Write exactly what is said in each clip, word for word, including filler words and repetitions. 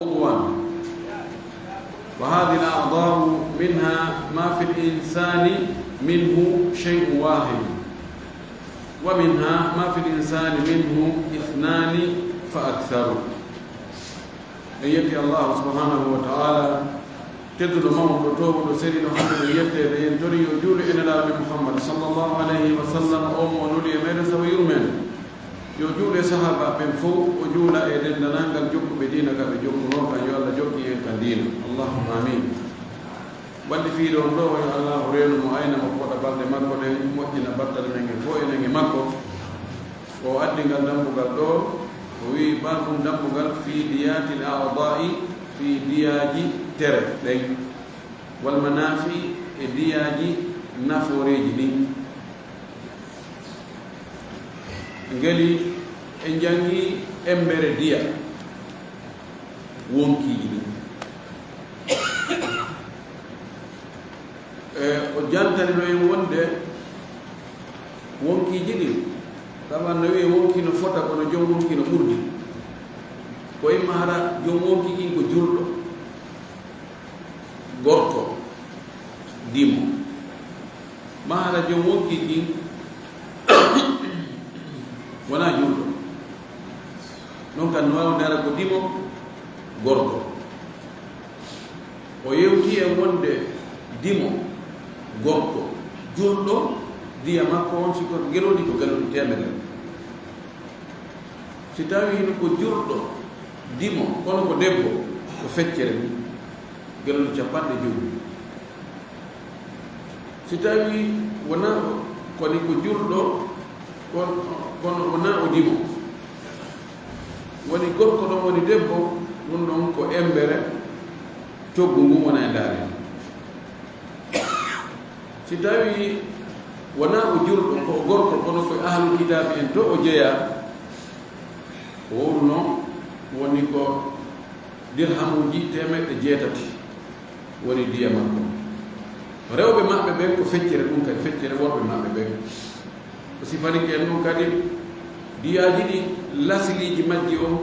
عضوا، وهذه الأعضاء منها ما في الإنسان منه شيء واحد، ومنها ما في الإنسان منه اثنان فأكثر. En yetti Allahu subhanahu wa ta'ala, tedduɗo, mawɗo, toowuɗo, seniiɗo, handuɗo yetteede. En tori yo juulu e Nelaaɗo men Muhammad sallallahu alayhi wa sallam, o mo o nuli e meɗen, sabu yurmen. Yo juulu e sahaaba ɓen fow, o juula e denndanangal jokkuɓe diina ka ɓe jokkunoo kan. Yo Allah jokkin en kan diina. Allahumma amin. Walli fii ɗon ɗoo, yo Allahu reenu mo, ayna mo, fooɗa balɗe makko ɗen, moƴƴina battane men e fow enen e makko. O addi ngal dambugal ɗoo, o wi'i, "Baabun, dambugal, fii diyaatil a'daa'i, fii diyaaji tere ɗen, wal manaafi, e diyaaji nafooreeji ɗin." Ngeli en janngi embere diya wonkiiji ɗin. E, o jantanino en wonde wonkiiji ɗin, tawa no wi'e wonki no fota, kono jom wonki no ɓurdi. Ko imma hara jom wonki kin ko julɗo, gorko, dimo. Ma hara jom wonki kin wonaa julɗo. Ɗon kan no waawde hara ko dimo, gorko. O yewti e wonde dimo, gorko, julɗo, diya makko on, si ko gelooɗi, ko gelooɗi teemedere. Si tawii hino ko julɗo, dimo, kono ko debbo, ko feccere mum, gelooɗi capanɗe jowi. Si tawii wonaa o, koni ko julɗo, kon-, kono wonaa o dimo, woni gorko ɗon, woni debbo, ɗum ɗon ko embere, coggu ngun wona e ndaare. Si tawii wonaa o julɗo, ko o gorko, kono ko e ahlul kitaabi en to o jeyaa, ko wowluno woni ko dirhamuuji teemeɗɗe jeetati woni diya makko. Rewɓe maɓɓe ɓen ko feccere, ɗum kadi feccere worɓe maɓɓe ɓen. O sifanike en ɗum kadi diyaaji ɗi, lasiliiji majji on,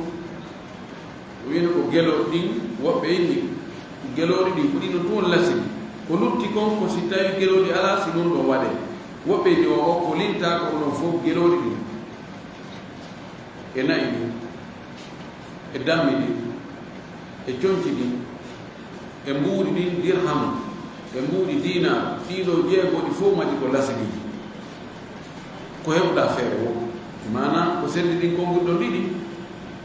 o wiino ko gelooɗi ɗin, woɓɓe inni ko gelooɗi ɗin, ko ɗin no tun lasili. Ko lutti kon ko si tawi gelooɗi alaa, si ɗum ɗon waɗee. Woɓɓe inni o, o ko lintaa ko onon fof gelooɗi ɗin. E na'i ɗin, e dammi ɗin, e conci ɗin, e mbuuɗi ɗin dirham, e mbuuɗi diinaar, ɗiɗo jeegoɗi fof majji ko lasiliiji. Ko heɓuɗaa feere wo? Maanaa ko sendi ɗin konguɗi ɗon ɗiɗi,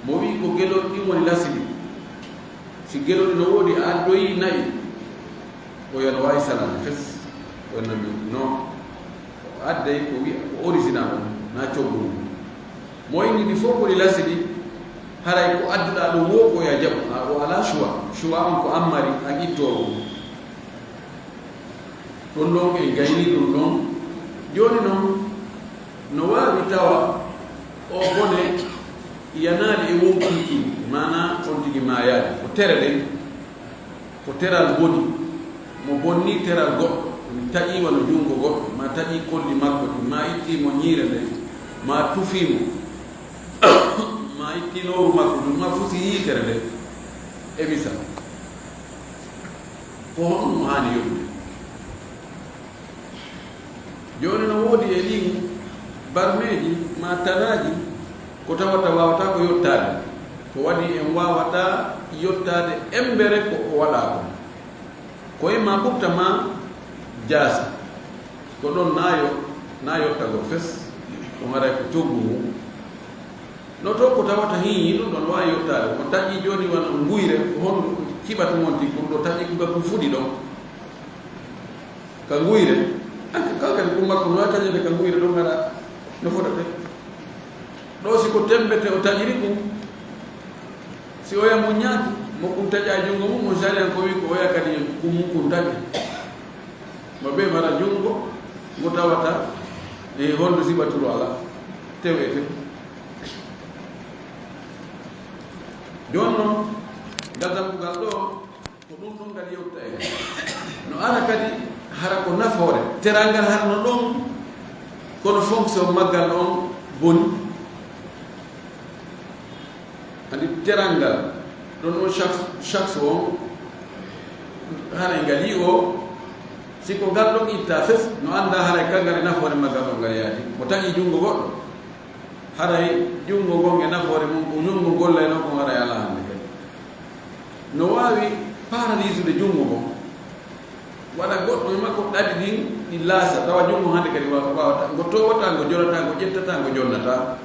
mo wi'i ko gelooɗi ɗin woni lasili. Si gelooɗi no woodi, a addoyi na'i, o yo no waawi salaade fes. O nammi, non. O adday ko wi'a ko original on, na coggu mum. Mo inni ɗi fof ko ɗi lasili, haray ko adduɗaa ɗum wo ko ya jaɓu, a, o alaa choix. Choix on ko an mari, an ittoowo ɗum. Ɗum ɗon en gayni ɗum ɗon. Jooni noon, no waawi tawa o bone yanaali e wonkii kin, maanaa on tigi maayaali. Ko tere ɗen, ko teral boni. Mo bonni teral goɗɗo, mi taƴii wano junngo goɗɗo, ma taƴii kolli makko ɗin, ma ittii mo ñiire nden, ma tufii mo, ma ittii nowru makko ndun, ma fusi yiitere nden, e misal. Ko honɗum haani yoɓude? Jooni no woodi e ɗin barmeeji maa tanaaji ko tawata waawataa ko yottaade. Ko waɗi en waawataa yottaade embere ko o waɗaa kon. Ko e maa ɓurta maa jaasi. Ko ɗon naa yo, naa yottagol fes. Ɗum haray ko coggu ngu. No to ko tawata hiñi ɗum ɗon waawi yottaade. Ko taƴi jooni wano nguyre, ko honɗum ciɓata wonti, ko ɗo taƴi ko ɗum fuɗi ɗon. Ka nguyre, an ka kala kadi ɗum makko no waawi taƴeede ka nguyre ɗon hara no fotata. Ɗo si ko temmbete o taƴiri ɗum, si oya mo ñaaki, mo kun taƴa junngo mum, on sariyan ko wi ko oya kadi kun mum kun taƴe. Mo ɓe mara junngo, ngo tawata e hondu sibaturu ala, tew e tew. Jooni noon, ngal dambugal ɗo, ko ɗum ɗon ngal yewta en. No ara kadi, hara ko nafoore. Teral ngal hara no ɗon, kono fonction maggal on boni. Andi teral ngal, Ɗon ɗon shaks-, shaksu on, haray ngal yi'o, si ko ngal ɗon itta fes, no annda haray ka ngal e nafoore maggal ɗon ngal yaadi. Mo taƴi junngo goɗɗo, haray junngo ngon e nafoore mum, ko junngo ngol layno kon haray alaa hannde kadi. No waawi paralyseude junngo ngon. Waɗa goɗɗo e makko ɗaɗi ɗin, ɗi laasa, tawa junngo hannde kadi wa-, waawata, ngo towata, ngo jonata, ngo ƴettata, ngo jonnata.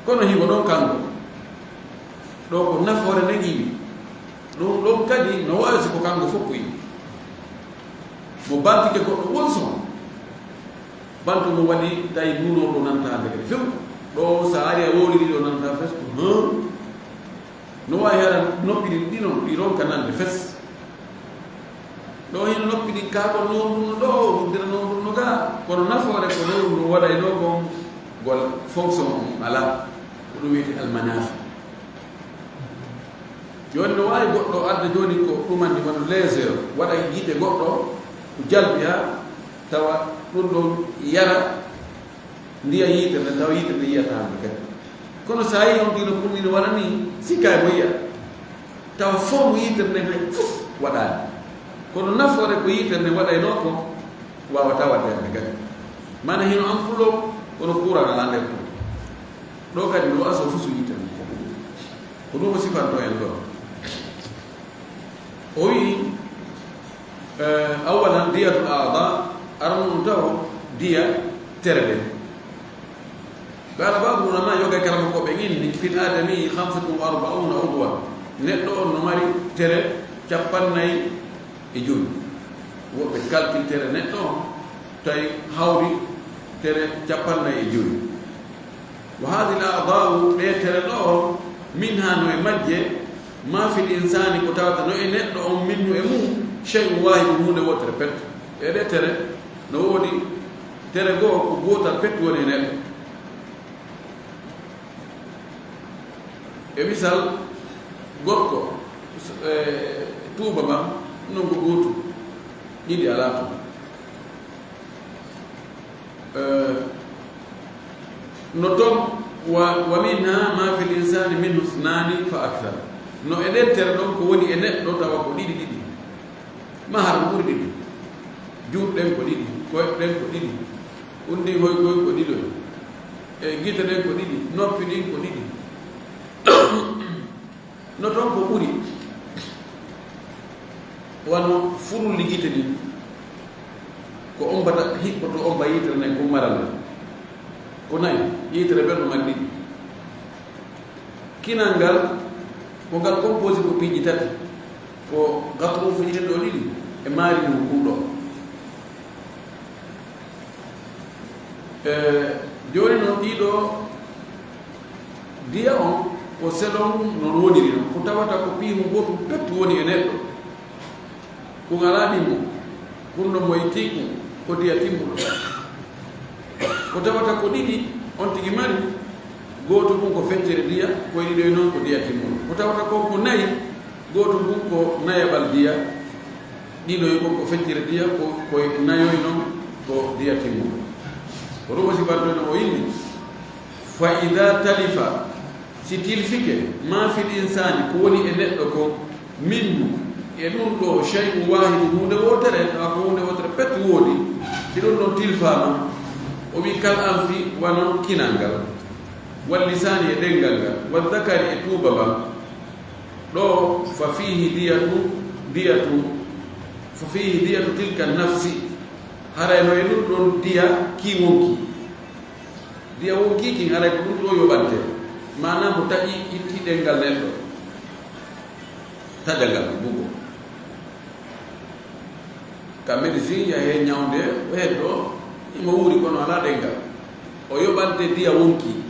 Kono himo ɗon kanko. Ɗo ko nafoore nden iwi. Ɗum ɗon kadi no waawi si ko kanko fof ko iwi. Mo bantike goɗɗo won son. Bantu mo waɗi tawi nduno ɗo nanta hannde kadi few. Ɗo so a ari a wowliri ɗo nanta fes ko, hum. No waawi hara noppi ɗin ɗinon ɗi ronka nande fes. Ɗo hino noppi ɗin kaa ko nowrunno ɗo, wuddira nowrunno gaa. Kono nafoore ko nowrunno waɗayno kon, ngol fonction on alaa. Ko ɗum wiyete almanafi. Jooni no waawi goɗɗo adda jooni ko ɗumani wano laser, waɗa gite goɗɗo, jalbi haa tawa ɗum ɗon yara ndiya yitere nden, tawa yitere nden yiyata hannde kadi. Kono so a yii on tino kunni no waɗa ni, sikka e mo yiya. Tawa fof mo yitere nden hay fof waɗaani. Kono nafoore ko yitere nden waɗayno ko waawata waɗde hannde kadi. Maana hino ampulo, kono kuuran alaa nder ton. Ɗo kadi no waɗa so fusu yitere nden. Ko ɗum o sifanto en ɗo. O wi'i, eh, awwalan diyatul aada, arano ɗum taw diya tere ɗen. Qala ba'du ulama, yoga e karamokooɓe inni, fil adami khamsatun wa arba'una udwan. Neɗɗo on no mari tere cappannayi e jowi. Woɓɓe calcul tere neɗɗo on, tawi hawri tere cappannayi e jowi. Wa hadhihi al a'da'u, ɗe tere ɗo, minha, no e majje, ma fil insani, ko tawata no e neɗɗo on, minhu, e mum, shay'un wahidun, huunde wootere pet. E ɗe tere, no woodi tere goo, ko gootal pet woni e neɗɗo. E misal, gorko, e, tuuba ma, non ko gootu, ɗiɗi alaa ton. Eh, no ton, wa, wa minha ma fil insani minhu isnani fa akthar. No e ɗen tere ɗon ko woni e neɗɗo tawa ko ɗiɗi ɗiɗi. Ma har ko ɓuri ɗiɗi. Juuɗe ɗen ko ɗiɗi, koyɗe ɗen ko ɗiɗi. Hundihoy koy ko ɗiɗoy. E gite ɗen ko ɗiɗi, noppi ɗin ko ɗiɗi. No toon ko ɓuri, wano furulli gite ɗin, ko ombata, hiɓɓoto omba yitere nden, ko maral ngal. Ko nayi, yitere ɓen no mari ɗiɗi. Kinal ngal, ko ngal composé ko piiji tati, ko gatruufuuji ɗin ɗo ɗiɗi, e maari mum ɗum ɗo. E, jooni noon, ɗiɗo diya on, ko selon non woniri non. Ko tawata ko piihu gootu pet woni e neɗɗo. Ko ngalaa ɗimmo. Kunno mo ittii kun, ko diya timmuɗo. Ko tawata ko ɗiɗi, on tigi mari, gooto kun ko feccere diya, ko e ɗiɗo e noon ko diya timmuɗo. Ko tawata ko, ko nayi, gooto kun ko nayaɓal diya, ɗiɗo e kon ko feccere diya, ko, ko e nayoy noon ko diya timmuɗo. Ko ɗum o sifantono o inni, fa ida talifa, si tilfike, ma fil insani, ko woni e neɗɗo ko, minhu, e ɗum ɗo, shay'un wahidu, huunde wootere, tawa ko huunde wootere pet woodi, si ɗum ɗon tilfaama, o wi kal anfi, wano kinal ngal, wal lisani e ɗemngal ngal, wal zakari e tuuba ngal, ɗo, fa fihi diyatu, diyatu, fa fihi diyatu tilka nafsi, haray no e ɗum ɗon diya ki wonki. Diya wonki kin haray ko ɗum ɗo yoɓante. Maanaam mo taƴi itti ɗemngal neɗɗo. Taƴa ngal bugo. Ka médecin yahe ñawnde, o heddo, imo wuuri kono alaa ɗemngal. O yoɓante diya wonki.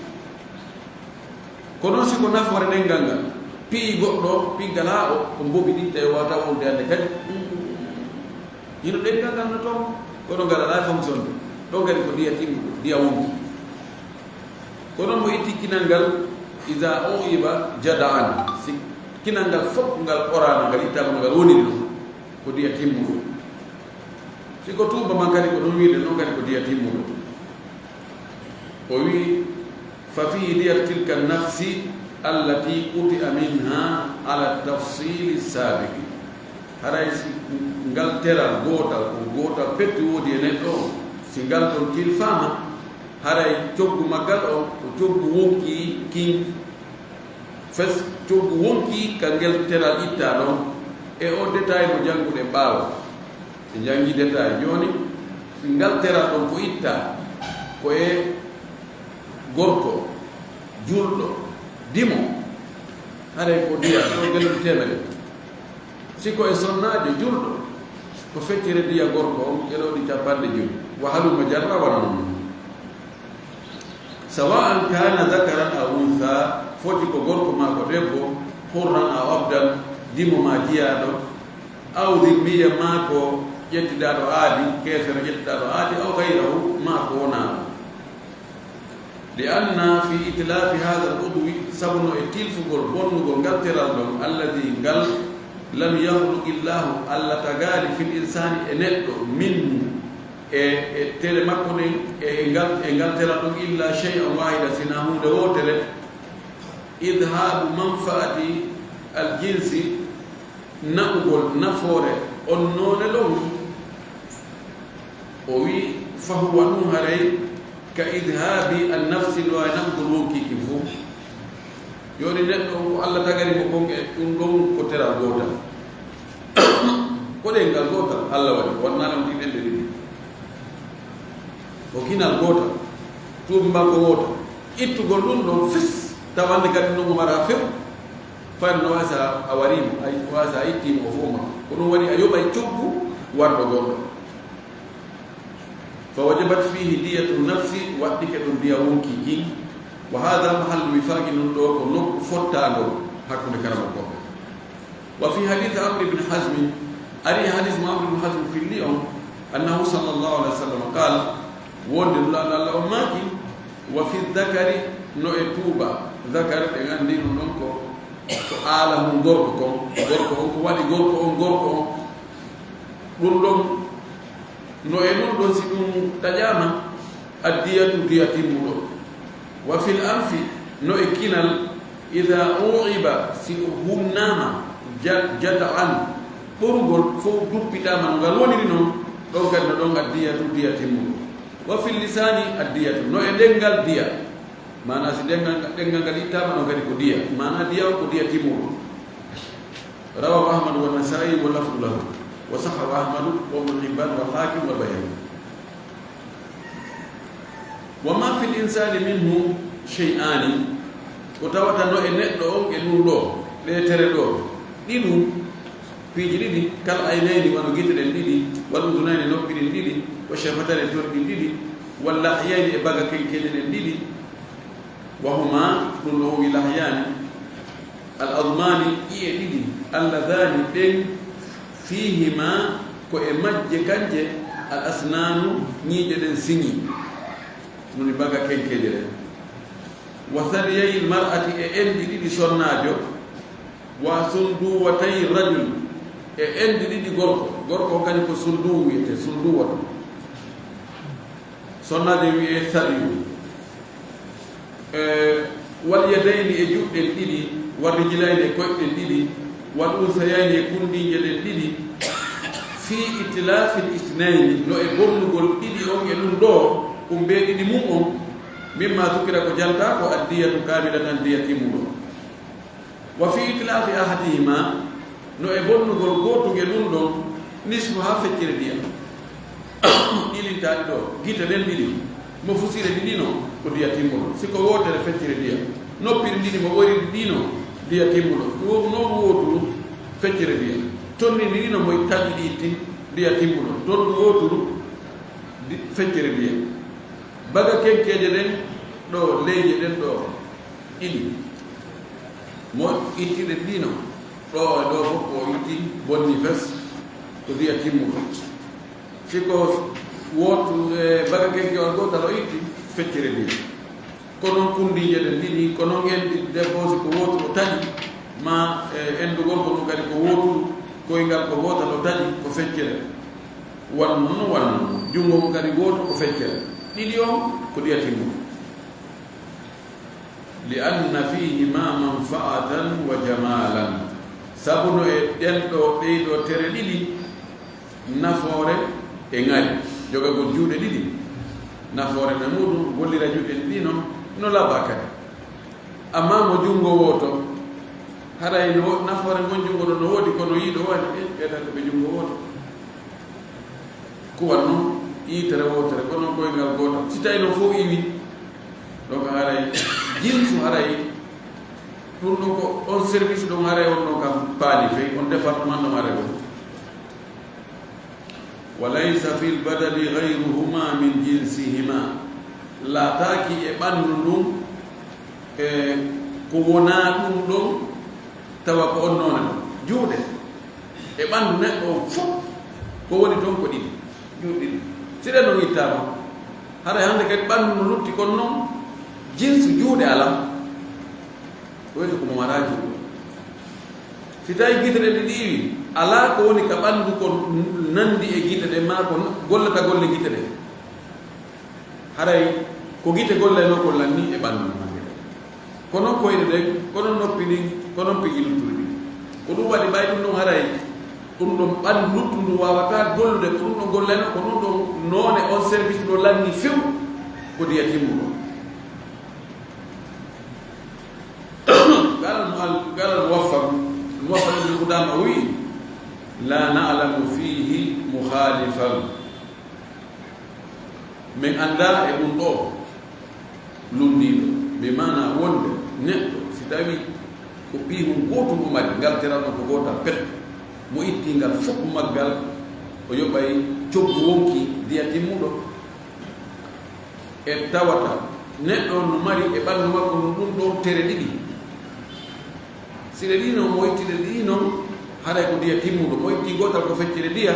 Ko noon si ko nafoore ɗemngal ngal, piyi goɗɗo, piggal haa o, o mbobi ɗi, tawi o waawata wonde hannde kadi. Hino ɗemngal ngal no toon, kono ngal alaa fonctionde. Ɗon kadi ko diya timmuɗo, diya wonki. Ko noon mo itti kinal ngal, iza uiba jada'an, si kinal ngal fof ngal oraama, ngal ittaama no ngal woniri noon, ko diya timmuɗo. Si ko tuuba man kadi ko ɗum wiide noon kadi ko diya timmuɗo. O wi, fa fihi diyat tilka nafsi, التي قطع منها على التفصيل السابق. Haray si ngal teral gootal, ko gootal petti woodi e neɗɗo on, si ngal ɗon tilfaama, haray coggu maggal on ko coggu wonkii kin fes, coggu wonkii ka ngel teral ittaa ɗon. E o détail mo jannguɗen ɓaawo. En janngi détail. Jooni, si ngal teral ɗon ko ittaa, ko e gorko, julɗo, dimo, haray ko diya, ɗo geɗoɗi teemedere. Si ko e sonnaajo, julɗo, ko feccere diya gorko on, geɗoɗi capanɗe jowi. Wa halumma jarra, wano non. سواء كان ذكرا أو أنثى, foti ko gorko maa ko debbo, حرا أو عبدا, dimo maa jiyaaɗo, أو ذميا, maa ko ƴettidaaɗo aadi, keefeero ƴettidaaɗo aadi, أو غيره, maa ko wonaa ɗum. لأن في إتلاف هذا العضو, sabu no e tilfugol, bonnugol ngal teral ɗon, الذي, ngal, لم يخلق الله, Alla tagaali, في الإنسان, e neɗɗo, منه, e, e tere makko nden, e, e ngal, e ngal teral ɗon, إلا شيئا واحدا, sinaa huunde wootere. إذهاب منفعة الجنس, naɓugol nafoore on noone ɗon. O wi'i, فهو, ɗum haray, كإذهاب النفس, no e naɓugol wonkii kin fow. Jooni neɗɗo on ko Alla tagari mo kon, e ɗum ɗon ko teral gootal. Ko ɗenngal gootal Alla waɗi, wonnaa ɗon ɗi ɗenɗe ɗiɗi. Ko kinal gootal, tuubi makko wootal. Ittugol ɗum ɗon fes, tawande kadi ɗum o maraa few. Fay no waasa a warii mo, ay waasa a ittii mo o fow ma. Ko ɗum waɗi a yoɓay coggu warɗo goɗɗo. فوجبت فيه دية النفس, waɗɗike ɗum diya wonkii kin. وهذا محل وفاق, ɗum ɗoo ko nokku fottaangol hakkunde karamokooɓe. وفي حديث عمرو بن حزم, ari hadis mo Amru ibn Hazm filli on, أنه صلى الله عليه وسلم قال, wonde Nulaaɗo Alla on maaki, وفي الذكر, no e tuuba, zakar, ɓe nganndi ɗum ɗon ko, ko aala mum gorko kon, gorko on, ko waɗi gorko on, gorko on. Ɗum ɗon, no e ɗum ɗon, si ɗum taƴaama, الدية, diya timmuɗo. وفي الأنف, no e kinal, إذا أوعب, si o hunnaama, ja-, جدعا, ɓorugol fow duppitaama no ngal woniri non, ɗon kadi no ɗon الدية, diya timmuɗo. وفي اللسان الدية, no e ɗemngal diya. Maanaa si ɗemngal, ɗemngal ngal ittaama, ɗon kadi ko diya. Maanaa diya on ko diya timmuɗo. رواه أحمد والنسائي واللفظ له، وصححه أحمد وابن حبان والحاكم والبيهقي. وما في الإنسان منه شيئان, ko tawata no e neɗɗo on e ɗum ɗoo, ɗee tere ɗoo, ɗiɗum, piiji ɗiɗi, كالعينين, wano gite ɗen ɗiɗi, والأذنين, noppi ɗin ɗiɗi, والشفتين, tori ɗin ɗiɗi, واللحيين, e baga kenkeeje ɗen ɗiɗi, وهما, ɗum ɗoo o wi'i لحيان, العظمان, ƴi'e ɗiɗi, اللذان, ɗen, فيهما, ko e majje kanje, الأسنان, ñiiƴe ɗen siŋi, woni baga kenkeeje ɗen. وثديي المرأة, e enɗi ɗiɗi sonnaajo, وصندوتي الرجل, e enɗi ɗiɗi gorko, gorko on kadi ko sunduwu wi'etee, sunduwatu. Sonnaajo wi'ee sariyu. E, واليدين, e juuɗe ɗen ɗiɗi, والرجلين, e koyɗe ɗen ɗiɗi, والأنثيين, e kundiije ɗen ɗiɗi, في إتلاف الاثنين, no e bonnugol ɗiɗi on e ɗum ɗoo, ɗum ɓee ɗiɗi mum on, مما ذكر, ko jantaa ko, الدية كاملة, diya timmuɗo. وفي إتلاف أحدهما, no e bonnugol gootun e ɗum ɗon, نصفها, feccere diya. Ɗilintaaɗi ɗoo, gite ɗen ɗiɗi, mo fusire ɗiɗi no, ko diya timmuɗo. Si ko wootere, feccere diya. Noppi ɗin ɗiɗi, mo ɓoyri ɗiɗi no, diya timmuɗo. Ɗum non wooturu, feccere diya. Tonni ɗiɗi no, mo taƴi ɗi itti, diya timmuɗo. Tondu wooturu, di-, feccere diya. Baga kenkeeje ɗen ɗoo, leyje ɗen ɗoo, ɗiɗi. Mo itti ɗe ɗiɗi no, ɗoo e ɗoo fof ko itti, bonni fes, ko diya timmuɗo. Si ko wootu, e, baga kenkeewal gootal o itti, feccere diya. Ko non kundiije ɗen ɗiɗi, ko non enɗi debbo, si ko wootu o taƴi, ma, e, enɗu gorko ɗum kadi ko wootu, koyngal ko gootal o taƴi, ko feccere. Wano non, wano non. Junngo mum kadi gooto ko feccere. Ɗiɗi on ko diya timmuɗo. Li anna fihi ma manfa'atan wa jamalan. Sabu no e ɗen ɗo ɗey ɗo tere ɗiɗi nafoore e ŋari. Jogagol juuɗe ɗiɗi nafoore no muɗum, gollira juuɗe ɗiɗi non no laaɓa kadi. Amma mo junngo wooto, haray no nafoore ngon junngo ɗo no woodi, kono yiɗo wani e ɓeyda ko ɓe junngo wooto. Ko wanno yitere wootere, kono koyngal gootal. Si tawi no fof iwi, donc haray jinsu haray ɗum ɗo ko on service ɗum haray on ɗon kam paali fey on département ɗum haray ɗum. Wa laysa fil badani ghayruhuma min jinsihima. Laataaki e ɓanndu ndun e ko wonaa ɗum ɗon tawa ko on noone ɗon. Juuɗe e ɓanndu neɗɗo on fof ko woni toon ko ɗiɗi, juuɗe ɗiɗi. Si ɗe ɗon ittaama, haray hannde kadi ɓanndu no lutti kon noon, jinsu juuɗe alaa. Ko wiyetee ko mo waraa juuɗe. Si tawi gite ɗe ɗiɗi iwi, alaa ko woni ka ɓanndu ko nanndi e gite ɗe, maa ko gollata golle gite ɗe. Haray ko gite gollay no ko lanni e ɓanndu maɓɓe. Kono koyɗe ɗen, kono noppi ɗin, kono piiji luttuɗi ɗin. Ko ɗum waɗi ɓay ɗum ɗon haray, ɗum ɗon ɓanndu luttu ndu waawataa gollude, ko ɗum ɗon gollay no, ko ɗum ɗon noone on service ɗo lanni few, ko diya timmuɗo. Qala al-mu'all-, qala al-Muwaffaq, al-Muwaffaq ibn Qudama o wi'i, "La na'lamu fihi mukhalifan." Min anndaa e ɗum ɗo lunndiiɗo, bi maana wonde neɗɗo, si tawi ko piihun gootun o mari, ngal teral ɗon ko gootal pet, mo itti ngal fof maggal, o yoɓay coggu wonki diya timmuɗo, e tawata neɗɗo on no mari e ɓanndu makko no ɗum ɗon tere ɗiɗi. Si ɗe ɗiɗi non, mo itti ɗe ɗiɗi non, haray ko diya timmuɗo. Mo itti gootal ko feccere diya,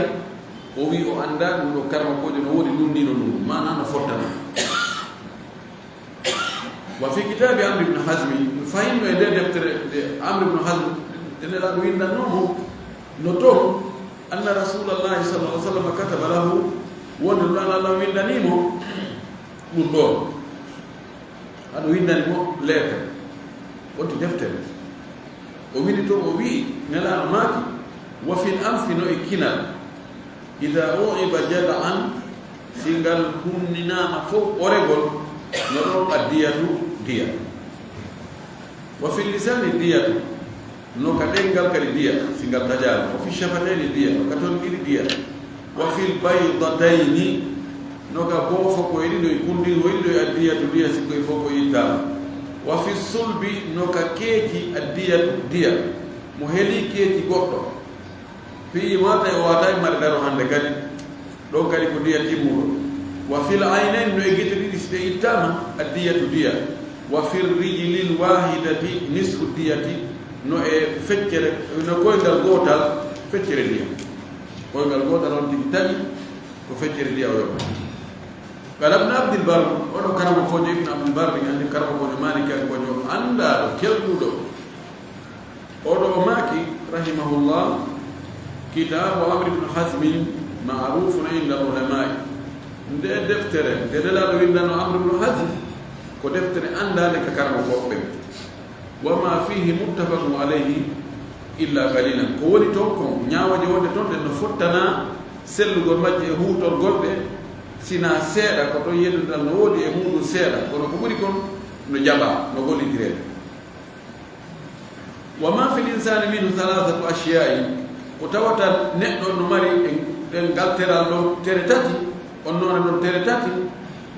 o wi'i o anndaa ɗum ɗo karmakoojo no woodi lunndiino ɗum, maanaa no fottana. Wa fi kitaabi Amr ibn Hazm, fahinno e nde deftere nde Amr ibn Hazm, e Nelaaɗo winndannoo mo, no toon, anna Rasuulallahi sallallahu alaihi wasallam kataba lahu, wonde Nulaaɗo Allah winndanii mo ɗum ɗo. Aɗo winndani mo lettre, wonti deftere. O wini toon, o wi'i, Nelaaɗo maaki, "Wa fil anfi", no e kinal. "Ida u'iba jada'an", si ngal hunninaama fof oregol, no ɗon addiyatu diya. "Wa fil lisani diyatu", no ka ɗenngal kadi diya, si ngal tajaama. "Wa fi shafatayni diya", no ka tonɗiri diya. "Wa fil baydatayni", no ka boofo ko e ɗiɗo e kunndin o ɗiɗo e addiyatu diya, si koye fof ko ittaama. "Wa fi sulbi", no ka keeki addiyatu diya, mo heli keeki goɗɗo. Piiji mo tawi o waawata e mari daro hannde kadi. Ɗon kadi ko diya timmuɗo. "Wa fil aynayn", no e gite ɗiɗi si ɗe ittaama, addiyatu diya. "Wa fir rijlil wahidati nisfu diyati", no e feccere, no koyngal gootal feccere diya. Koyngal gootal on tigi taƴi ko feccere diya o yoɓa. Qala Ibn Abdil Barr, oɗo karamo kojo Ibn Abdil Barr, mi anndi karamo kojo Maliki an kojo anndaaɗo, kelɗuɗo. Oɗo o maaki, rahimahullah, "Kitaabu Amr ibn Hazmin ma'rufun inda ulama'i." Nde deftere, nde Nelaaɗo winndano Amr ibn Hazm, ko deftere anndaande ka karamo koɓɓe. "Wa ma fihi muttafaqun alayhi illa qalilan." Ko woni toon kon, ñaawooje wonde toon ɗen no fottana sellugol majje e huutorgol ɗe, sina seeɗa, ko toon yeddundiral no woodi e muuɗum seeɗa, kono ko ɓuri kon no jaɓaa, no gollitiree. "Wa ma fil insani minhu thalathatu ashiya'i", ko tawata neɗɗo no mari e, e ngal teral ɗon tere tati, on noone ɗon tere tati,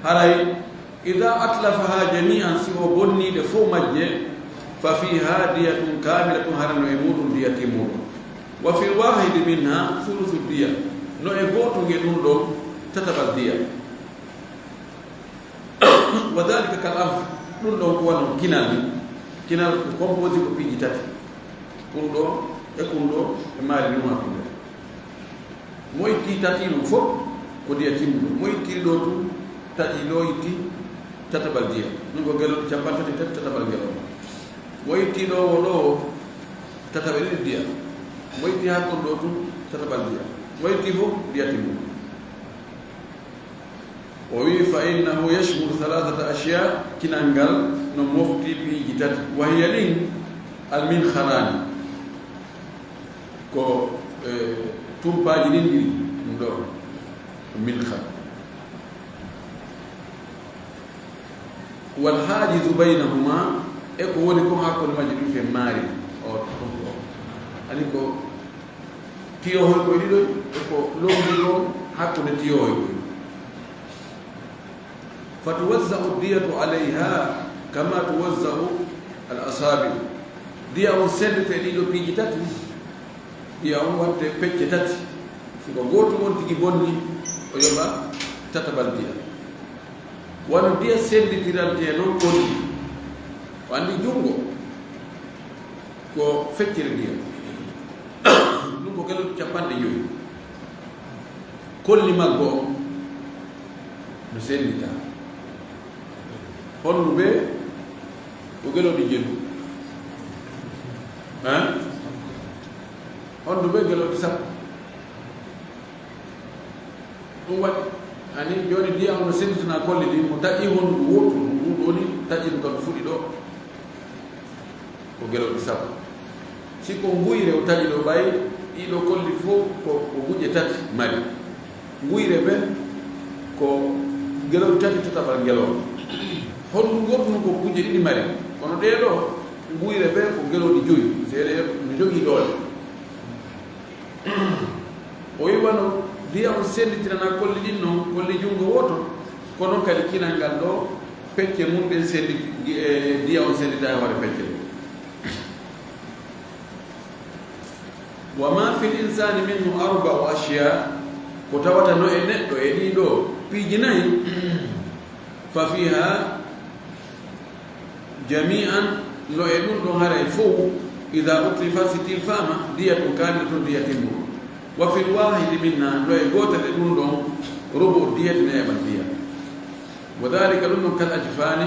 haray, "Idha atlafaha jami'an", si o bonni ɗe fof majje, "fa fiha diyatun kamilatun", hara no e muuɗum diya timmuɗo. "Wa fil wahidi minha thuluthu diya", no e gootun e ɗum ɗon tataɓal diya. "Wa dhalika kal anf", ɗum ɗon ko wano kinal ni. Kinal ko composé ko piiji tati. Kun ɗo e kun ɗo e maari ni wona ɗum ɗo. Mo itti tati ɗum fof ko diya timmuɗo. Mo itti ɗo tun tati ɗo itti tataɓal diya. Ɗum ko gelo capanɗe tati tati tataɓal gelo. Mo itti ɗo wo ɗo tataɓe ɗiɗi diya. Mo itti haa kon ɗo tun tataɓal diya. Mo itti fof diya timmuɗo. O wi'i, "Fa innahu yashmulu thalathata ashiya", kinal ngal no mofti piiji tati. Wahiya ɗin alminharani. Ko, eh, tumpaaji ɗin ɗiɗi. Ɗum ɗo. Minhar. Wal haajizu baynahuma, e ko woni ko hakkunde majji ɗum ke maari. O, o, o. Ani ko tiyohoy koy ɗiɗo, e ko lombi ɗon hakkunde tiyohoy koy. Fa tuwazza'u diyatu alayha kama tuwazza'u al asabi. Diya on sendete ɗiɗo piiji tati. Diya on watte pecce tati. Si ko gootum on tigi bonni, o yoɓa tatabal diya. Wano diya senditirante non kolli. O andi jungo ko feccere diya. Ɗum ko gelo capanɗe joyi. Kolli maggo on no sendita. Honɗum ɓe? Ko gelooɗi jeɗɗi. Hein? Honɗum ɓe? Gelooɗi sappo. Ɗum waɗi, ani, jooni diya on no senditina kolli ɗi, mo taƴi honɗum wootu, ɗum ɗum woni taƴi ɗum kam fuɗi ɗo. Ko gelooɗi sappo. Si ko nguyre o taƴi ɗo ɓay, ɗiɗo kolli fof ko, ko guje tati mari. Nguyre ɓen ko gelooɗi tati tataɓal ngelooɗo. Honɗum goɗɗum ko guje ɗiɗi mari. Kono ɗee ɗo, nguyre ɓen ko gelooɗi joyi. Seeɗa no jogii doole. O wi wano diya on senditirana kolli ɗin non, kolli junngo wooto, kono kadi kinal ngal ɗo, pecce mum ɗen sendi, e, diya on sendita e hoore pecce ɗen. Wa ma fil insani minhu arba'u ashya, ko tawata no e neɗɗo e ɗii ɗo piiji nayi, fa fiha jami'an, no e ɗum ɗon haray fow, idha utlifa, si tilfama, diyatun kamilatun, diya timmuɗo. Wa fil wahidi minha, no e gootal e ɗum ɗon, rubu diyati, neeɓal diya. Wa dhalika, ɗum ɗon, kal ajfani,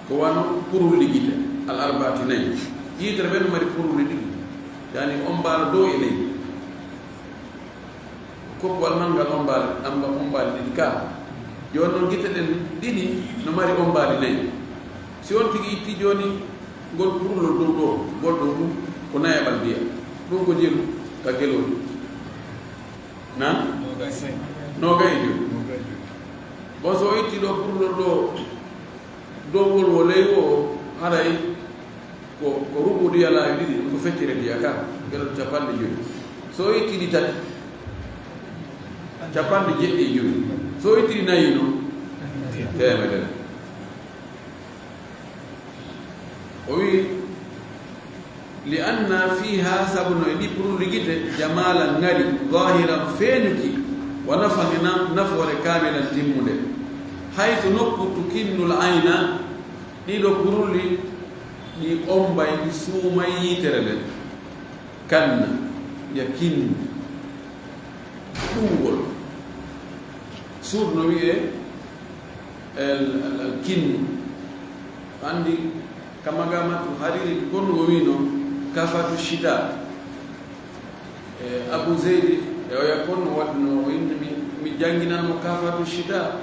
ko wano purulli gite, al arba'ati nayi. Yitere ɓen no mari purulli ɗiɗi, yani ombaalo dow e ley. Koppuwal manngal ombaali, amba ombaali ɗiɗi ka. Jooni noon gite ɗen ɗiɗi no mari ombaali nayi. Si on tigi itti jooni ngol purlol dow ɗo, ngol ɗo ɗum ko nayaɓal ndiya. Ɗum ko jelu ka gelol. Na? Noogay e jowi. Bon, so o itti ɗo purlol ɗo, dow ngol wo ley o, haray ko, ko rubu diya laawi ɗiɗi, ɗum ko feccere diya ka, ngel ɗo capanɗe jowi. So o itti ɗi tati, capanɗe jeɗɗi e jowi. So o itti ɗi nayi noon, teemedere. O wi, li anna fiha, sabu no e ɗi purulli gite, jamalan ŋari, zahiran feeñuki, wa nafan e na-, nafoore kamilan timmunde. Haysu nokku tukinnul ayna, ɗiɗo purulli, ɗi ombay, ɗi suumay yitere nden. Kanna, ya kinnu. Ɗuwugol. Suud no wi'e el, el, el kinnu. Anndi ka magamatu hariri kon o wino kafatu shita. E Abu Zeydi, e oya kon o waɗno o inni mi, mi jannginan mo kafatu shita.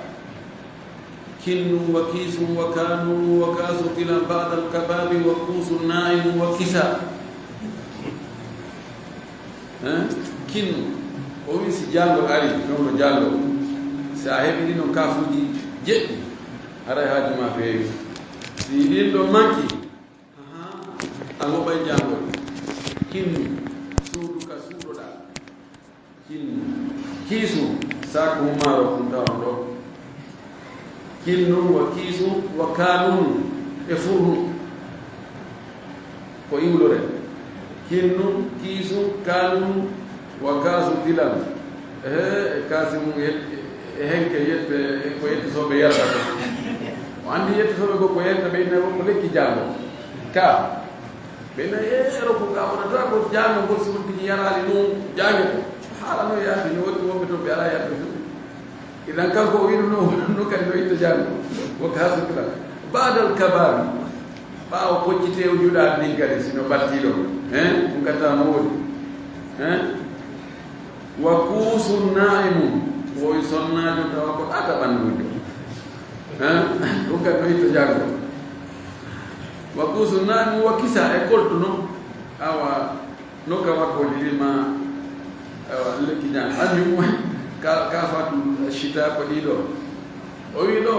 Kinnun wa kiisun wa kaanun wa kaasu tilan ba'dal kabaabi wa kuusun naa'imun wa kisa. Hein? Kinnu. O wi si jaangol ari, fewndo jaangol. Si a heɓi ɗin on kaafuuji jeɗɗi, haray haaju ma feewi. Si ɗin ɗon manki, ahaa, a woɓay jaangol. Kinnu, suudu ka suuɗoɗaa. Kinnu, kiisu, saaku humaaro kun tawon ɗo. Kinnun wa kiisu wa kaanun e furnu. Ko iwlure. Kinnun, kiisu, kaanun wa kaasu tilan. Ehe, e kaasi mum e, e henke yette, ko yettisooɓe yarata ko. O anndi yettisooɓe ko, ko yetta ɓe inna ko lekki jaango. Ka. Ɓe nayi, "E, ero ko ka wonata ko jaango ngol, si on tigi yaraali ɗum, jaange ko." Haala no yaadi, no waɗi wonɓe toon ɓe alaa yarde fof. Idan kanko o wiino no, no kadi no itta jaango. Ko ka sukra. Baadal kabaabi. Ɓaawo koccite o juɗaani ɗin kadi, si no ɓattii ɗo. Hein? Ɗum kadi tawa no woodi. Hein? Wa kuusun naa'imun. Wowi sonnaajo tawa ko ɗaata ɓanndude. Hein? Ɗum kadi no itta jaango. Wa kuusu naami wa kisa e koltu non. Awa, no ka wakkooji ɗi ma, awa, lekki jam. Anni mo ka, ka fatu shita ko ɗi ɗo. O wi ɗo,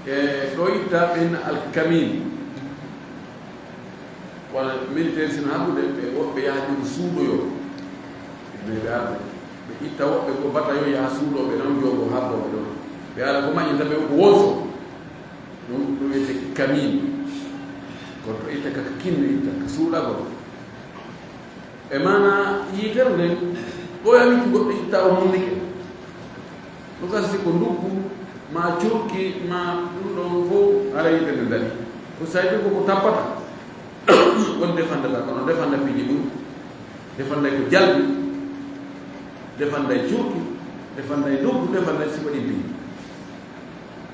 e, ɗo itta ɓen alkamin. Wala militaire sino haɓude ɓe woɓɓe yaha ɗum suuɗoyo. Ɓe ɓe arde. Ɓe itta woɓɓe ko bata yo yaha suuɗo ɓe ɗon jogo haɓɓo ɓe ɗon. Ɓe ara ko maƴinta ɓe ko wonso. Ɗum ɗum wiyete kamin. Kono to itta ka kinno itta ka suuɗagol. E maana yitere nden, ɓooyami ko goɗɗo itta o mundike. Ɗum kasi ko nduggu, ma curki, ma ɗum ɗon fof hara yitere nden daɗi. Ko sayde ko ko tappata. Won defandata, kono defanda piiji ɗum. Defanday ko jalbi. Defanday curki. Defanday nduggu, defanday sifa ɗi piiji.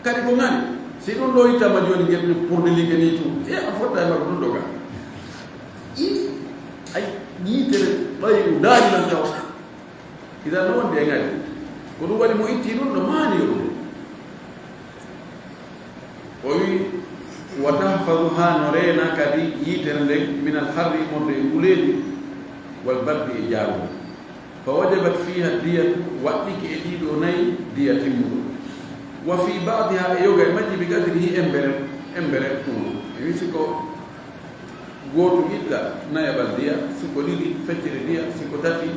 Kadi ko ŋani, si ɗum ɗo ittama jooni, ngeɗ ɗum pour de ligue ni tun. E a fotta e makko ɗum ɗo ga. I, ay, yitere ɓayi ɗum daani nan taw. Ida no wonde e ŋani. Ko ɗum waɗi mo itti ɗum no maani yo ɗum. O wi, wa tahfazu ha no reena kadi yitere nden min al harri morde e nguleedi wal bardi e jaaru. Fa wajabat fiha diyatu, waɗɗike e ɗiɗo nayi diya timmuɗo. Wa fi baadiha, e yoga e majji, bi qadrihi, embere, embere ɗum. E wi si ko gootum itta nayaɓal diya, si ko ɗiɗi feccere diya, si ko tati,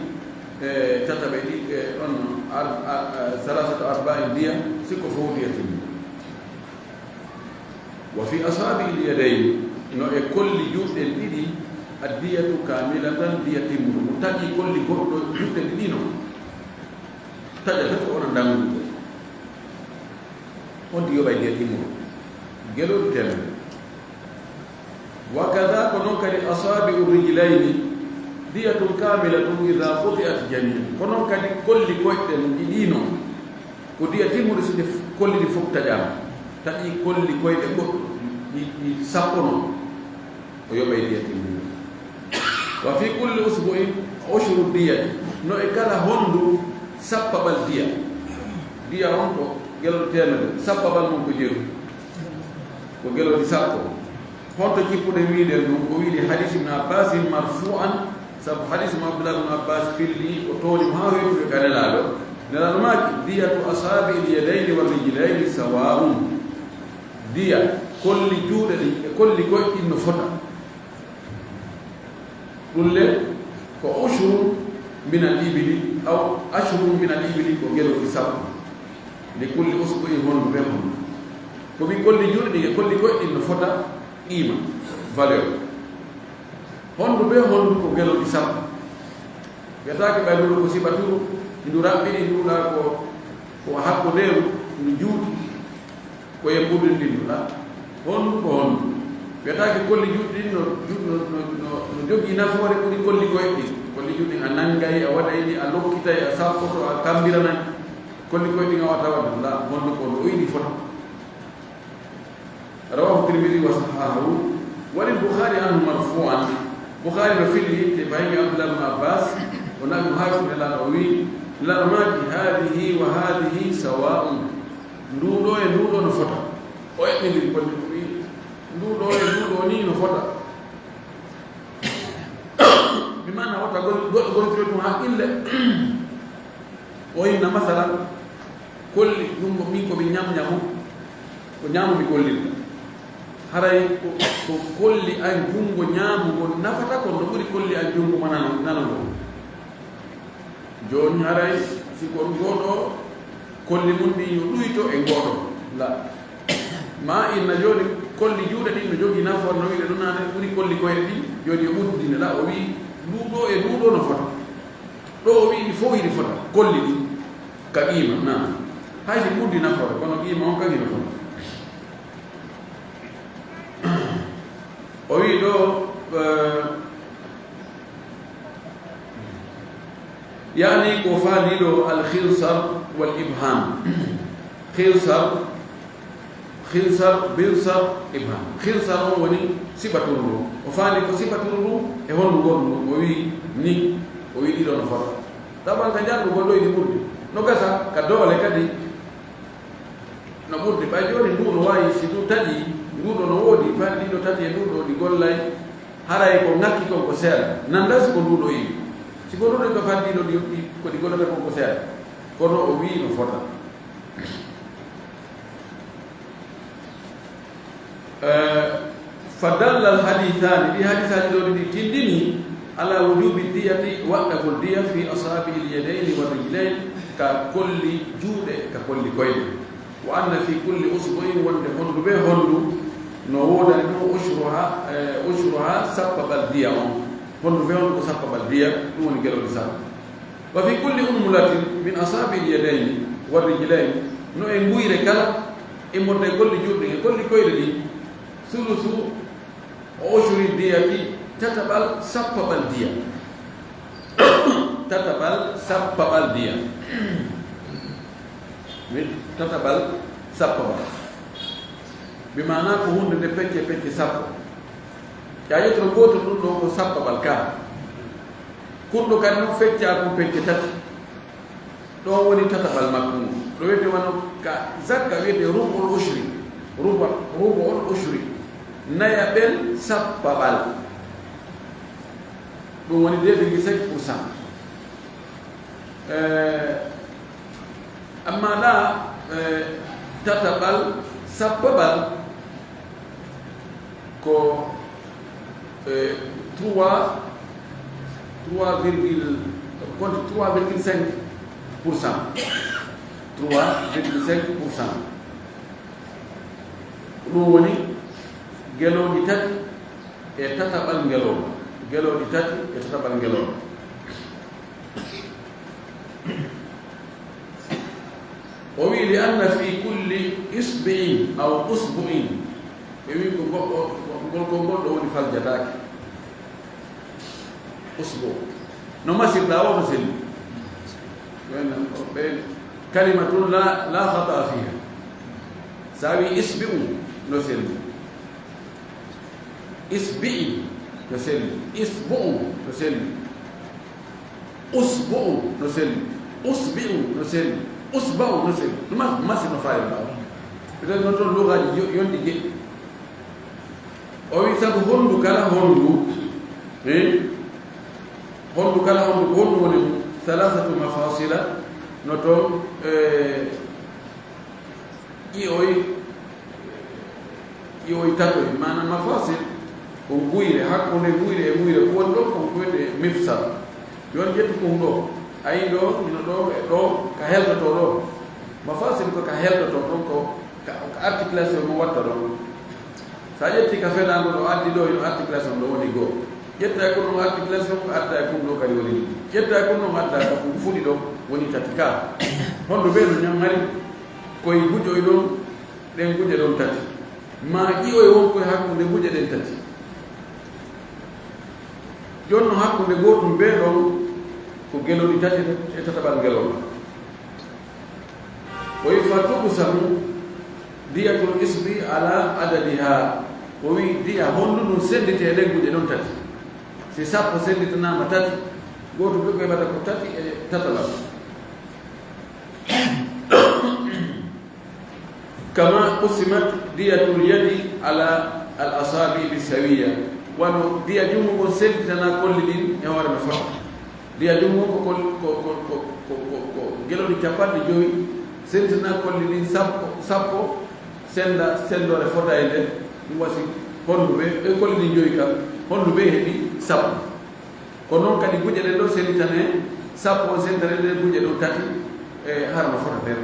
e, tataɓe ɗi, e, ɗon ar-, ar-, e, salasatu arba'in diya, si ko fof diya timmuɗo. Wa fi asaabi'il yadayni, no e kolli juuɗe ɗen ɗiɗi, addiyatu kaamilatan, diya timmuɗo. Mo taƴi kolli goɗɗo juuɗe ɗiɗi no taƴata ko wona ndanngude. On ɗi yoɓay diya timmuɗo. Gelol temedere. Wa kada ko non kadi asaabi'u rijlayni, diyatun kaamilatun idaa quti'at jamii'an. Ko non kadi kolli koyɗe ɗiɗi no. Ko diya timmuɗo si ɗe f-, kolli ɗi fof taƴaama. Taƴi kolli koyɗe goɗɗo, ɗi, ɗi sappo non. O yoɓay diya timmuɗo. Wa fi kulli usbu'in ushru diyati. No e kala hondu sappaɓal diya. Diya on ko gelol temedere, sappaɓal mum ko jeeɗiɗi. Ko gelol sappo. Honto jippuɗen wiide ɗum? O wiide hadis Ibn Abbas marfu'an, sabu hadis mo Abdullah ibn Abbas filli, o tooni mo haa weetude ka Nelaaɗo. Nelaaɗo maaki, diyatu asaabi'il yadayni war rijlayni sawaa'un. Diya kolli juuɗe ɗin e kolli koyɗe ɗin no fota. Ɗum le ko ushrun min al ibili, aw ashrun min al ibili, ko gelol sappo. Li kulli usbu'in, hondu be hondu. Ko mi kolli juuɗe ɗin e kolli koyɗe ɗin no fota qiima, valeur. Hondu be hondu ko gelol sappo. Wiyataake ɓay ndu ko siɓaturu, ndu raɓɓiɗi, ndu ɗa ko, ko hakkundeeru, ndu juuti. Ko e mbuɗu ndin ɗa. Hondu ko hondu. Wiyataake kolli juuɗe ɗin no, no, no, no, no jogii nafoore ɓuri kolli koyɗe ɗin. Kolli juuɗe ɗin a nanngay, a waɗay ɗi, a lokkitay, a sappoto, a kambiranay. Kolli koyɗe ɗin a waɗata waɗde ɗa, hondu ko hondu. O yiɗi fota. Rawahu Tirmidhi wa sahahahu. Wa lil Bukhari anhu marfu'an. Bukhari no filli, te faymi Abdullah ibn Abbas, o naɓi mo haa ko Nelaaɗo o wi'i, Nelaaɗo maaki, "Haadihi wa haadihi sawaa'un." Nduu ɗoo e nduu ɗoo no fota. O eɓɓindiri golle ɗum, wi'i, "Nduu ɗoo e nduu ɗoo nii no fota." Mi maana wota gol-, goɗɗo gontiro ɗum haa ille. O inna masalan, kolli ɗum ko min ko mi ñamñamo, ko ñaamo mi gollirta. Haray ko, ko kolli an junngo ñaamo ngon nafata kon no ɓuri kolli an junngo mo nano, nano ngon. Jooni haray si ko ɗum ɗoo ɗoo, kolli mum ɗin yo ɗuyto e ngoo ɗoo. La. Ma inna jooni kolli juuɗe ɗin no jogii nafoore no wi'ude ɗum naane ɓuri kolli koyɗe ɗin. Jooni yo ɓuddine la o wi'i nduu ɗoo e nduu ɗoo no fota. Ɗoo o wi'i ɗi fof hiɗi fota, kolli ɗi ka qiima, naam. Hay si ɓurdi nafoore, kono qiima on kan hino fota. O wi'i ɗoo, eh, yaani ko faali ɗoo al khinsar wal ibham. Khinsar, khinsar, binsar, ibham. Khinsar on woni siɓaturu ndu. O faali ko siɓaturu ndu e hondu ngondu. O wi'i ni, o wi'i ɗiɗo no fota. Taban ka njarɗu gonɗo e ɗi ɓurdi. No gasa ka doole kadi no ɓurdi. Ɓay jooni ndu no waawi si ndu taƴi, Nduɗo no woodi, faddiiɗo tati e nduɗo ɗi gollay, haray ko ŋakki kon ko seeɗa. Nanda si ko nduɗo iwi. Si ko nduɗo ko faddiiɗo ɗi, ɗi, ko ɗi gollata kon ko seeɗa. Kono o wi'i no fota. Eh, fa dalla al hadithani, ɗi hadisaaji ɗo ɗiɗi tindini ala wujubi diyati, waɗɗagol diya fi asabi'il yadayni wa rijlayn, ka kolli juuɗe, ka kolli koyɗe. Wa anna fi kulli usbu'in, wonde hondu be hondu no woodani ɗum ushruha, eh, ushruha sappaɓal diya on. Hondu be hondu ko sappaɓal diya, ɗum woni gelooɗi sappo. Wa fi kulli unmulatin min asabi'il yadayni wa rijlayn, no e nguyre kala, e modde kolli juuɗe e kolli koyɗe ɗi, sulusu o ushri diyati, tataɓal sappaɓal diya. Tataɓal sappaɓal diya. Mi tataɓal sappaɓal. Bi maana ko hunde nde pecce pecce sappo. Ƴaƴoto gooto ɗum ɗo ko sappaɓal ka. Kunɗo kadi no fecca ko pecce tati. Ɗo woni tataɓal makko ngu. Ɗo wiyete wano ka zakka wiyete rubu'ul ushri. Rubu, rubu'ul ushri. Nayaɓel sappaɓal. Ɗum woni deux virgule cinq pour cent. Eh, amma ɗa, eh, tataɓal sappaɓal ko, eh, trois, trois virgule, compte trois virgule cinq pour cent. Trois virgule cinq pour cent. Ɗum woni gelooɗi tati e tataɓal ngelooba. Gelooɗi tati e tataɓal ngelooba. O wi'i, li anna fi kulli isbi'in aw usbu'in. Ɓe wi'i ko goɗɗo, ngol, ngol, ngol ɗo woni faljataake. Usbu. No masirɗa o no selli. Ɓen, ɓen kalimatun la, la khata fiha. Sa wi isbi'u no selli. Isbi'i no selli. Isbu'u no selli. Usbu'u no selli. Usbi'u no selli. Usba'u no selli. No mas-, masi no fayda. Peut-être non toon lugaaji yo-, yonɗi geɗi. O wi sabu hondu kala hondu, eh? Hondu kala hondu, ko hondu woni salasatu mafasila, no toon, eh, ƴi'oy, ƴi'oy tatoy, maanaam mafasil, ko nguyre, hakkunde nguyre e nguyre, ko woni ɗon, ko wiyetee mifsal. Jooni ƴettu ko ɗo, a yii ɗo, hino ɗo, e ɗo, ka heltotoo ɗo. Mafasil ko ka heltotoo ɗon, ko ka, ka articulation mo watta ɗon. So a ƴetti ka fenaango ɗo, addi ɗo, hino articulation ɗo woni goo. Ƴetta e kun ɗon articulation, adda e kun ɗo kadi woni ɗiɗi. Ƴetta e kun ɗon, adda e kun fuɗi ɗo woni tati ka. Hondu be no ñammari? Koye guƴoy ɗon, ɗen guƴe ɗon tati. Ma ƴi'oy won koye hakkunde guƴe ɗen tati. Jooni no hakkunde gootum be ɗon ko gelooɗi tati e tataɓal ngelooba. O wi fa tuqsamu diyatul isbi ala adadiha. O wi diya hondu ndun senditee ɗen guƴe ɗon tati. Si sappo senditanaama tati, gooto ɓe ɓeɓata ko tati e tataɓal. Kama qusimat diyatul yadi ala al asabi bi sawiya. Wano diya junngo ngon senditana kolli ɗin e hoore no fota. Diya junngo ko kol-, ko, ko, ko, ko, ko, ko gelooɗi capanɗe jowi, senditana kolli ɗin sappo, sappo, senda, sendoore fota e nder, ɗum wasi hondu ɓe, e kolli ɗin jowi kam, hondu ɓe heɓi sappo. Ko noon kadi guƴe ɗen ɗo senditane, sappo on senditane ɗen guƴe ɗo tati, e hara no fota nder.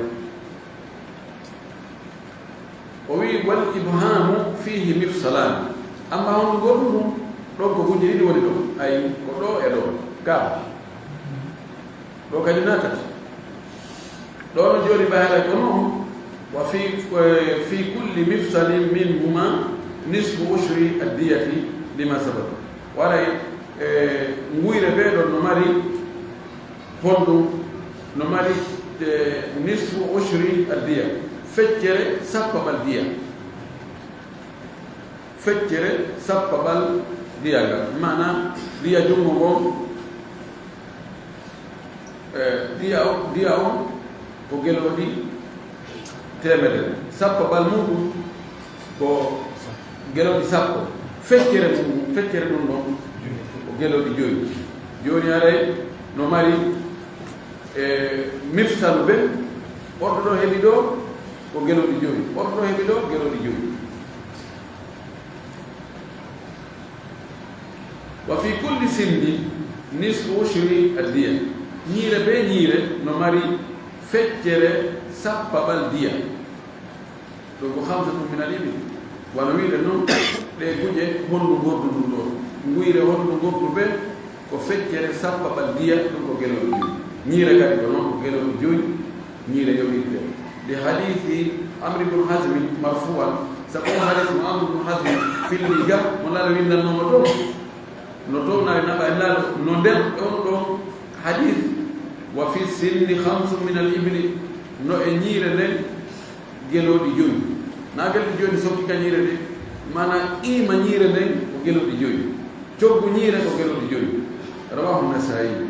O wi, wal ibhamu fihi mifsalan. Amma hondu gootum ɗum, ɗon ko guƴe ɗiɗi woni ɗon. Ay, ko ɗo e ɗo. Ga. Ɗo kadi na tati. Ɗo no jooni ɓayata ko noon. Wa fi, eh, fi kulli mifsalin minhuma nisfu ushri addiyati lima sabaq. Waray, eh, nguyre be ɗon no mari Honɗum no mari, e, nisfu ushri addiya, feccere sappaɓal diya. Feccere sappaɓal diya ngal. Maana diya junngo ngon, e, diya o, diya on ko gelooɗi teemedere. Sappaɓal muuɗum ko Gelooɗi sappo. Feccere mum, feccere ɗum ɗon ko gelooɗi joyi. Jooni aray no mari, e, mifsalu ɓe, orɗo ɗo heɓi ɗo ko gelooɗi joyi, orɗo ɗo heɓi ɗo gelooɗi joyi. Wa fi kulli sinni nisfu ushri addiya. Ñiire be ñiire no mari feccere sappaɓal diya. Ɗum ko khamsatun min al ibil. Wano wi'uɗen non, ɗe guje hondu ngordu ɗum ɗo. Nguyre hondu ngordu be ko feccere sappaɓal diya, ɗum ko gelooɗi joyi. Ñiire kadi ko non ko gelooɗi joyi, ñiire yoɓirde. Nde hadiisi Amr ibn Hazmi marfu'an, sabu on hadiisi mo Amr ibn Hazmi filli ga, mo Laalo winndannooma ɗum. No townari naɓa e Laalo, no nder on ɗon hadiis, wa fi sinni khamsun min al ibli, no e ñiire nden gelooɗi joyi. Na gelooɗi joyi sokki ka ñiire de, mana qiima ñiire nden ko gelooɗi joyi. Coggu ñiire ko gelooɗi joyi. Rawahu Nasaa'i.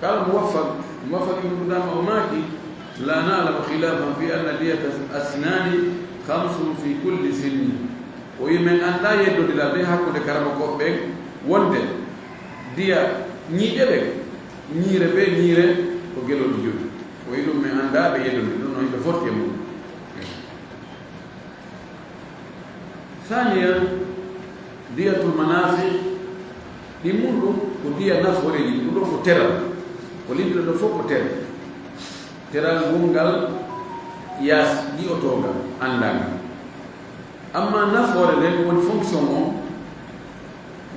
Qala Muwaffaq, Muwaffaq ibn Qudama o maaki, la na'lamu khilafan fi anna diyata asnani khamsun fi kulli sinni. O wi men anndaa yeddondiral ɓe hakkunde karamokooɓe ɓen wonde diya ñiiƴe ɗen, ñiire be ñiire ko gelooɗi joyi. O wi ɗum men anndaa ɓe yeddondiral, ɗum no yimɓe fotti e mum. Thaniyan, diyatul manafi, ɗi mun ɗum ko diya nafooreeji, ɗum ɗo ko teral. Ko linndira ɗo fof ko teral. Teral ngun ngal yaas yi'otoongal, anndaa ngal. Amma nafoore nden woni fonction on.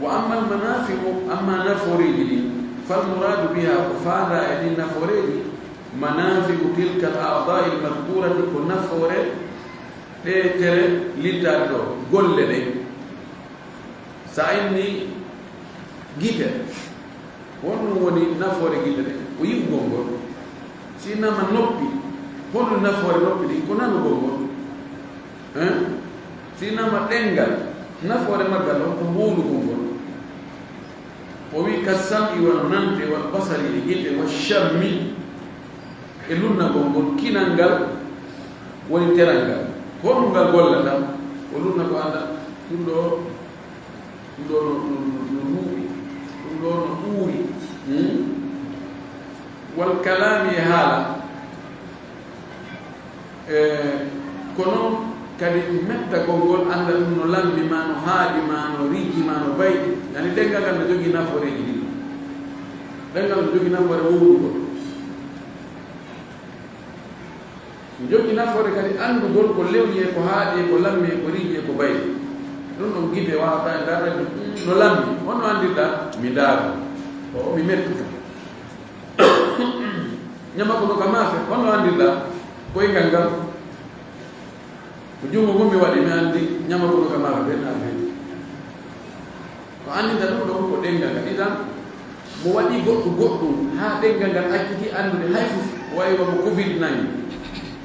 Wa ammal manafi'u, amma nafooreeji ɗin, fal muradu biha, ko faandaa e ɗin nafooreeji, manafi'u tilka al a'dha'i al madhkurati, ko nafoore ɗe tere lintaaɗe ɗo, golle ɗe. Sa inni gite, honɗum woni nafoore gite ɗe? Ko yi'ugol ngol. Si innama noppi, honɗum nafoore noppi ɗin? Ko nanugol ngol. Hein? Si innama ɗenngal, nafoore maggal on ko wowlugol ngol. O wi, ka sam'i, wano nante, wal basari, e gite, wa shammi, e lunnagol ngol, kinal ngal woni teral ngal. Ko honɗum ngal gollata? O lunna ko annda, ɗum ɗo, ɗum ɗo no, no, no, no luuɓi, ɗum ɗo no uuri. Hmm? Wal kalaami, e haala. E, ko noon kadi mettagol ngol, annda ɗum no lammi, ma no haaɗi, ma no rijji, ma no bayɗi. Yani, ɗenngal ngal no jogii nafooreeji ɗiɗi. Ɗenngal no jogii nafoore wowlugol. Jogii nafoore kadi anndugol ko lewni e ko haaɗi e ko lammi e ko riiji e ko bayi. Ɗum ɗon gite waawata e ndaarde, "Mm, no lammi." Honno anndirɗaa? Mi ndaaro. O, mi mettuta. Ñamaku no ka maafe. Honno anndirɗaa? Koyngal ngal. Ko junngo ngon mi waɗi, mi anndi ñamaku no ka maafe, ɓen haa feewi. Ko anndinta ɗum ɗon ko ɗenngal ngal. Idan, mo waɗi goɗɗum goɗɗum haa ɗenngal ngal acciti anndude hay fus, ko wayi wano covid nangi.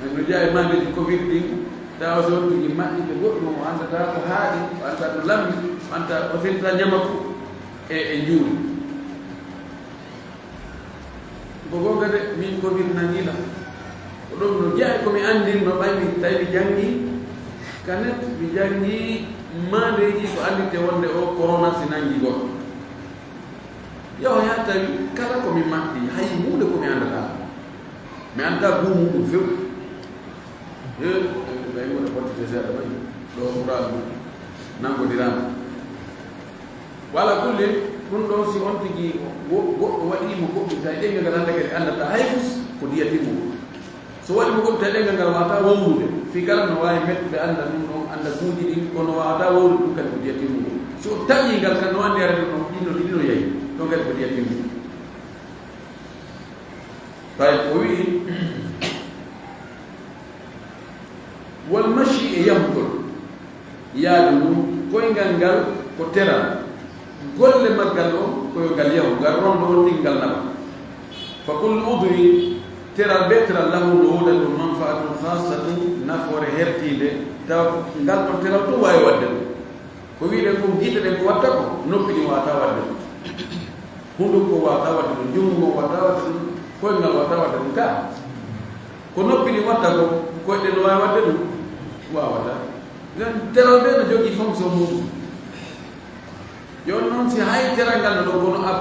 No jeyaa e maandeeji covid ɗin, tawa so on tigi maɓɓi ɓe goɗɗum o anndataa ko haaɗi, o anndataa to lammi, o anndataa, o firta ñamaku e, e njuuri. Ko goonga de, min covid nangi lan. Ko ɗum no jeyaa e ko mi anndinno, ɓay mi, tawi mi janngi kanet, mi janngi maandeeji ko anndinte wonde o corona si nangi goɗɗo. Yaho yaa tawi kala ko mi maɓɓi, hay huunde ko mi anndataa. Mi anndaa buumu ɗum few. E, ɓay mo reportité seeɗa ɓay. Ɗo Qur'an ɗum nanngondiraama. Wa ala kulli, ɗum ɗon si on tigi wo-, goɗɗo waɗii mo goɗɗum, tawi ɗenngal ngal hannde kadi anndataa hay fus ko diya timmuɗo. So waɗii mo goɗɗum, tawi ɗenngal ngal waawataa wowlude, fii kala no waawi mettude annda ɗum ɗon, annda buuji ɗin, kono waawataa wowlude ɗum kadi ko diya timmuɗo. So taƴii ngal kan no anndi ara ɗum ɗon, ɗin no, ɗin no yahi, ɗon kadi ko diya timmuɗo. Tawi o wi'i, wal mashi e yahugol. Yaadu ndu, koyngal ngal ko teral. Golle maggal on ko yo ngal yahu, ngal rondo on tigi ngal naɓa. Fa kullu udwi, teral be teral lahu no woodani ɗum manfaatun khassatun, nafoore hertiinde, tawa ngal ɗon teral ɗum waawi waɗde ɗum. Ko wi'uɗen kon gite ɗen ko watta ko, noppi ɗin waawataa waɗde ɗum. Hunduko waawataa waɗde ɗum, junngo ngon waawataa waɗde ɗum, koyngal waawataa waɗde ɗum, ka. Ko noppi ɗin watta ko, koyɗe no waawi waɗde ɗum? Waawataa. Nden teral ɓe no jogii fonction mum. Jooni noon, si hay teral ngal no ɗon, kono a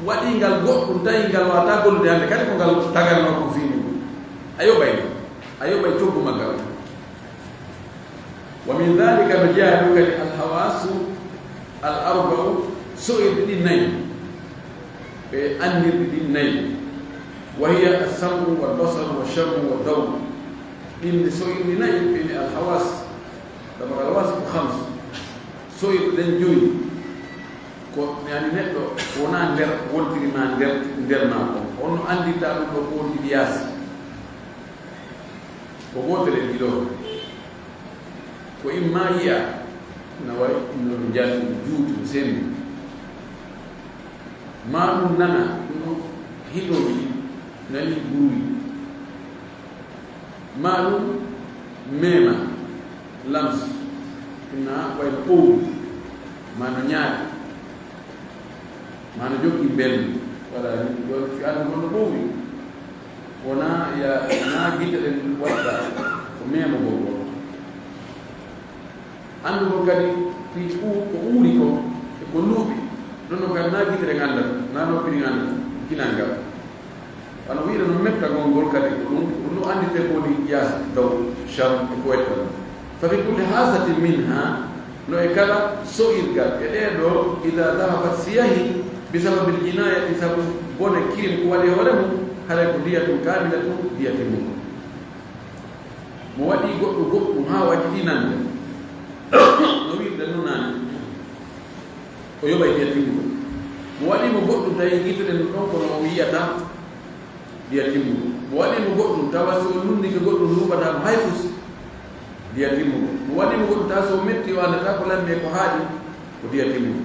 waɗii ngal goɗɗum, tawi ngal waawataa gollude hannde, kadi ko ngal taganoo ko fii mum. A yoɓay ngal. A yoɓay coggu maggal. Wa min dhalika, no jeyaa ɗum kadi, al hawaasu al arba'u, so'irɗi ɗin nayi. Ɓe anndirɗi ɗin nayi. Wa hiya as-sam'u wal basaru wa shammu wa dawqu. Ɗin ni so'irɗi nayi, ɗin ni al hawaas. Sabu al hawaas ko khams. So'irɗi ɗen joyi. Ko, yani, neɗɗo wonaa nder wontiri ma nder, nder maako. On no anndirta ɗum ɗo ko wontiri yaasi. Ko gootel e ɗiɗo. Ko imma yi'a, na wayi no njalti, juuti, sembi. Maa ɗum nana, no hitoji, nani buuyi. Maa ɗum meema, lams, na wayi no ɓowli, maa no ñaaɗi, maa no joggi mbelndi. Waɗa ni, ɗon fi an gonno ɓowli. Wonaa ya, wonaa gite ɗen waɗta, ko meemo goo goo. Anndugol kadi fii ɓu-, ko ɓuuri ko, e ko luuɓi. Ɗum ɗon kadi, naa gite ɗen anndata, naa noppi ɗin anndata, kinal ngal. Wano wi'iree no mettagol ngol kadi, ko ɗum, ɗum no annditee ko woni yaasi, daw, sham, e ko wayi ɗon. Fa fi kulli hasatin minha, no e kala so'irgal e ɗee ɗoo, idha dhahabat, si yahi, bi sababil jinayati, sabu bone, kirim ko waɗi e hoore mum, haray ko diyatun kamilatun, diya timmuɗo. Mo waɗi goɗɗo goɗɗum haa waɗi tinande, no wi'irde nun naane, o yoɓay diya timmuɗo. Mo waɗi mo goɗɗum tawi gite ɗen ɗon kono o yi'ata, diya timmuɗo. Mo waɗi mo goɗɗum tawa si o nunnike goɗɗum luuɓata mo hay fus, diya timmuɗo. Mo waɗi mo goɗɗum tawa si o metti o anndataa ko lammi e ko haaɗi, ko diya timmuɗo.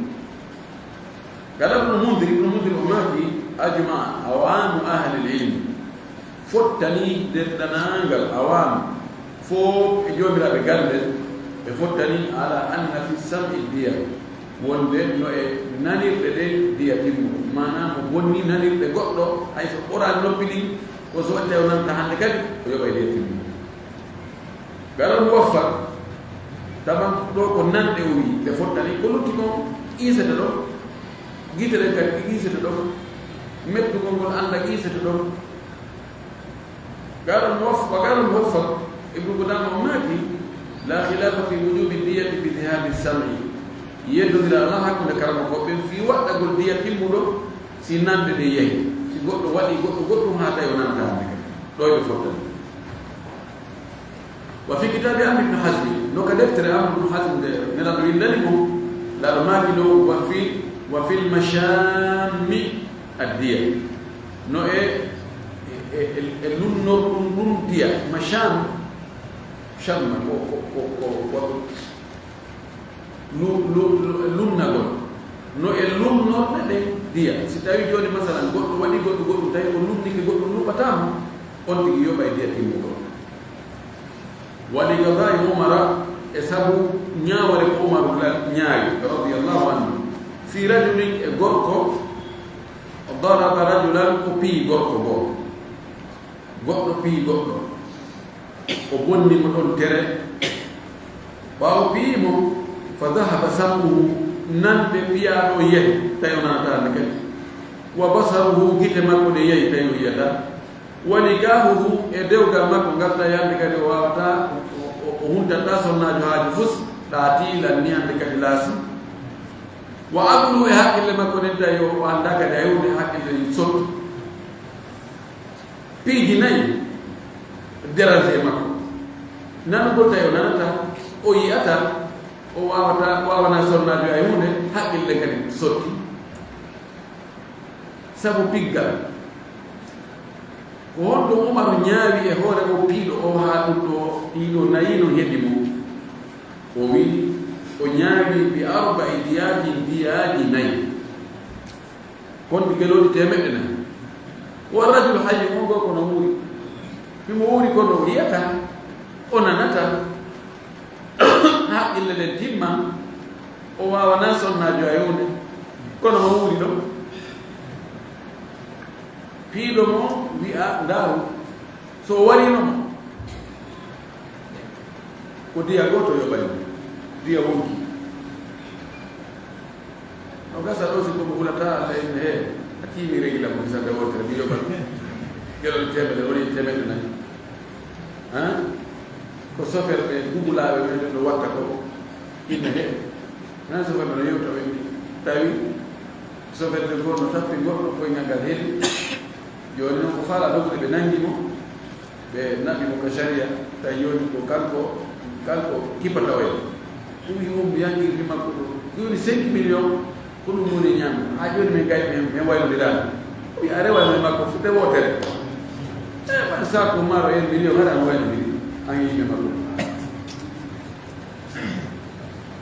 Kala Ibnu Mundir, Ibnu Mundir o maaki, ajma awamu ahlil ilmi, fottani denndaangal awam fof e joomiraaɓe gannde, ɓe fottani ala anna fi sam'i diya, wonde no e nanirɗe ɗe diya timmuɗo, maanaam mo bonni nanirɗe goɗɗo, hay so ɓoraani noppi ɗin, ko so waɗi tawi o nanta hannde kadi, o yoɓay diya timmuɗo. Garal muwaffaq, taman ɗo ko nanɗe o wi'i, ɓe fottani, ko lutti kon iisete ɗon, gite ɗen kadi ɗi iisete ɗon, mettugol ngol annda iisete ɗon. Garal muwaffaq, wa garal muwaffaq, Ibnu Qudaama o maaki, la khilafa fi wujubi diyati bi dhihabi sam'i. Yeddondira alaa hakkunde karamokooɓe ɓen fii waɗɗagol diya timmuɗo si nanɗe ɗe yahi, si goɗɗo waɗi goɗɗo goɗɗum haa tawi o nanata hannde kadi. Ɗo ɓe fottani. Wa fi kitaabi Amr ibn Hazm, no ka deftere Amr ibn Hazm nde Nelaaɗo windani mo, Nelaaɗo maaki ɗo, wa fi, wa fil mashammi addiya. No e, e, e, e lunnorɗum ɗum diya, masham, shamma, ko, ko, ko, ko, ko, lu-, lu-, lu-, lunnagol. No e lunnorɗe ɗen diya. Si tawi jooni, masalan, goɗɗo waɗi goɗɗo goɗɗum, tawi o lunnike goɗɗum luɓataamo, on tigi yoɓay diya timmugol. Wa li qada'i Umara, e sabu ñaawore ko Umaru la-, ñaawi, radiyallahu anhu, fi rajulin, e gorko, daraba rajulan, o piyi gorko goo. Goɗɗo piyi goɗɗo, o bonni mo ɗon tere. Ɓaawo piyi mo, fa dhahaba sam'uhu, nande piyaaɗo yahi, tawi o nanataa hannde kadi. Wa basaruhu, gite makko ɗe yahi, tawi o yi'ataa. Wa nikahuhu, e dewgal makko ngal, tawi hannde kadi o waawataa, o, o, o huntataa sonnaajo haaju fus, ɗaatii, lanni, hannde kadi laasi. Wa aqluhu, e haqqille makko nden, tawi o anndaa kadi hay huunde, haqqille nden sotti. Piiji nayi déranger makko. Nanugol tawi o nanataa, o yi'ataa, o waawataa, waawanaa sonnaajo hay huunde, haqqille kadi sotti. Sabu piggal. Ko honɗum Umaru ñaawi e hoore o piiɗo o haa ɗum ɗo ɗiɗo nayi no heɓi mo? O wi'i, o ñaawi bi arba'i diyaaji, diyaaji nayi. Kon ɗi gelooɗi teemeɗɗe nayi. Wa rajulu hayyu, on goo kono wuuri. Himo wuuri kono o yi'ataa, o nanataa. Haqqille ɗen timma, o waawanaa sonnaajo hay huunde. Kono mo wuuri ɗon. Piiɗo mo wi'a, ndaaru. So o wariino mo, ko diya gooto yoɓay mo. Ndiya wonki. No gasa ɗo, si ko mo hulata Allah en he, a tiimi regi lambo, sande wontere, mi yoɓan. Geɗal temedere, woni temedere nayi. Ha? Ko soferɓe gugulaaɓe men no watta ko. Inna he. Nan soferɓe no yewta ɓe. Tawi soferɓe goo no tappi goɗɗo koyngal ngal heli. Jooni noon ko faala dogude ɓe nangi mo. Ɓe naɓi mo ka sharia, tawi jooni ko kanko, kanko kippata oya. Ɗum yo ummi yankirde makko ɗo. Jooni cinq millions, ko ɗum woni ñaam. Haa jooni min kay, min, min waylondiraa. Wi a rewano e makko fuɗɗe wootere. E, wan saako maaro en million, hara no waylondiri. An yimɓe makko.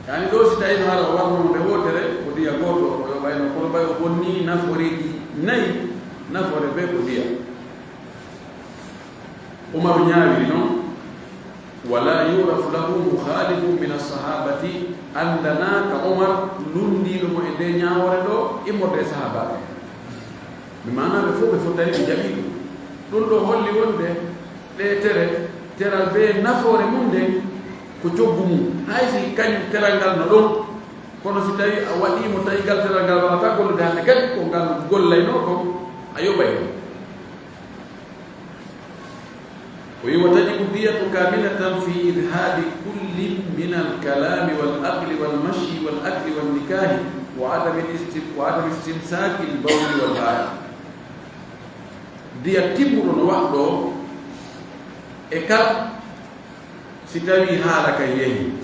Yani ɗo si tawi no hara o warno mo nde wootere, ko ndiya gooto, o yoɓayno, kono ɓay o bonni naforeeji nayi, nafoore bee ko ndiya. Umaru ñaawiri noon, wala yurafu lahu mukhalifu min assahabati, anndanaaka Umar lunndiiɗo mo e nde ñaawoore ɗo, immorde e sahaabaaɓe. Mi maanaaɓe fof ɓe fottani ɓe jaɓi ɗum. Ɗum ɗo holli wonde ɗe tere, teral bee nafoore mum nden ko coggu mum. Hay si kañum teral ngal no ɗon, kono si tawi a waɗii mo tawi ngal teral ngal waɗata gollude hannde kadi ko ngal gollayno ko a yoɓay ɗum. O wi, "وتجب الدية كاملة في إذهاب كل من الكلام والأكل والمشي والأكل والنكاح وعدم الاست-، وعدم استمساك البول والغائط." Diya timmuɗo no waɗɗo e kala si tawi haala kan yehi.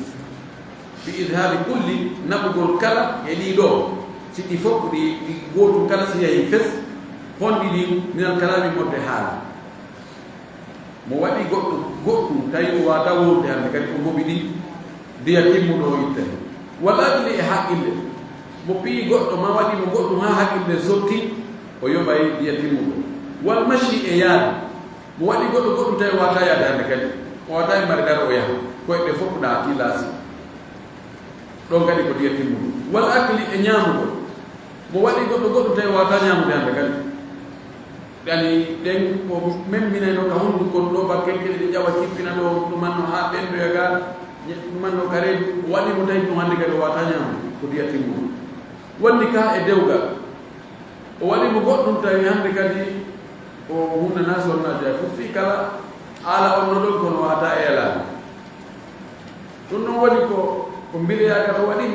Fi idhaabi kulli, naɓugol kala e ɗii ɗoo, si ɗi fof ɗi, ɗi gootum kala si yehi fes, honɗi ɗin minal kalaami modde haala. Mo waɗi goɗɗum, goɗɗum, tawi o waata wowlude hannde kadi ko gobi ɗin, diya timmuɗo o ittay. Wal akli e haqqille. Mo piyi goɗɗo, ma waɗi mo goɗɗum haa haqqille sotti, o yoɓay diya timmuɗo. Wal mashi e yaade. Mo waɗi goɗɗo goɗɗum tawi o waata yaade hannde kadi. O waata e mari daro o yaha. Koyɗe fof ɗaati laasi. Ɗon kadi ko diya timmuɗo. Wal akli e ñaamugol. Mo waɗi goɗɗo goɗɗum tawi o waata ñaamude hannde kadi. Yani ɗen ko memminayno ka hondu kon ɗo bakkele kadi ɗe ƴawa cippina ɗo, ɗumanno haa ɓendoya ga, ɗumanno ka reedu, o waɗi mo tawi ɗum hannde kadi o waata ñaamude, ko diya timmuɗo. Wonndi ka e dewgal, o waɗi mo goɗɗum tawi hannde kadi o hunnana sonnaajo hay fof fii kala haala on no ɗon kono waata eelaade. Ɗum ɗon woni ko, ko mbileyaa ka to waɗi.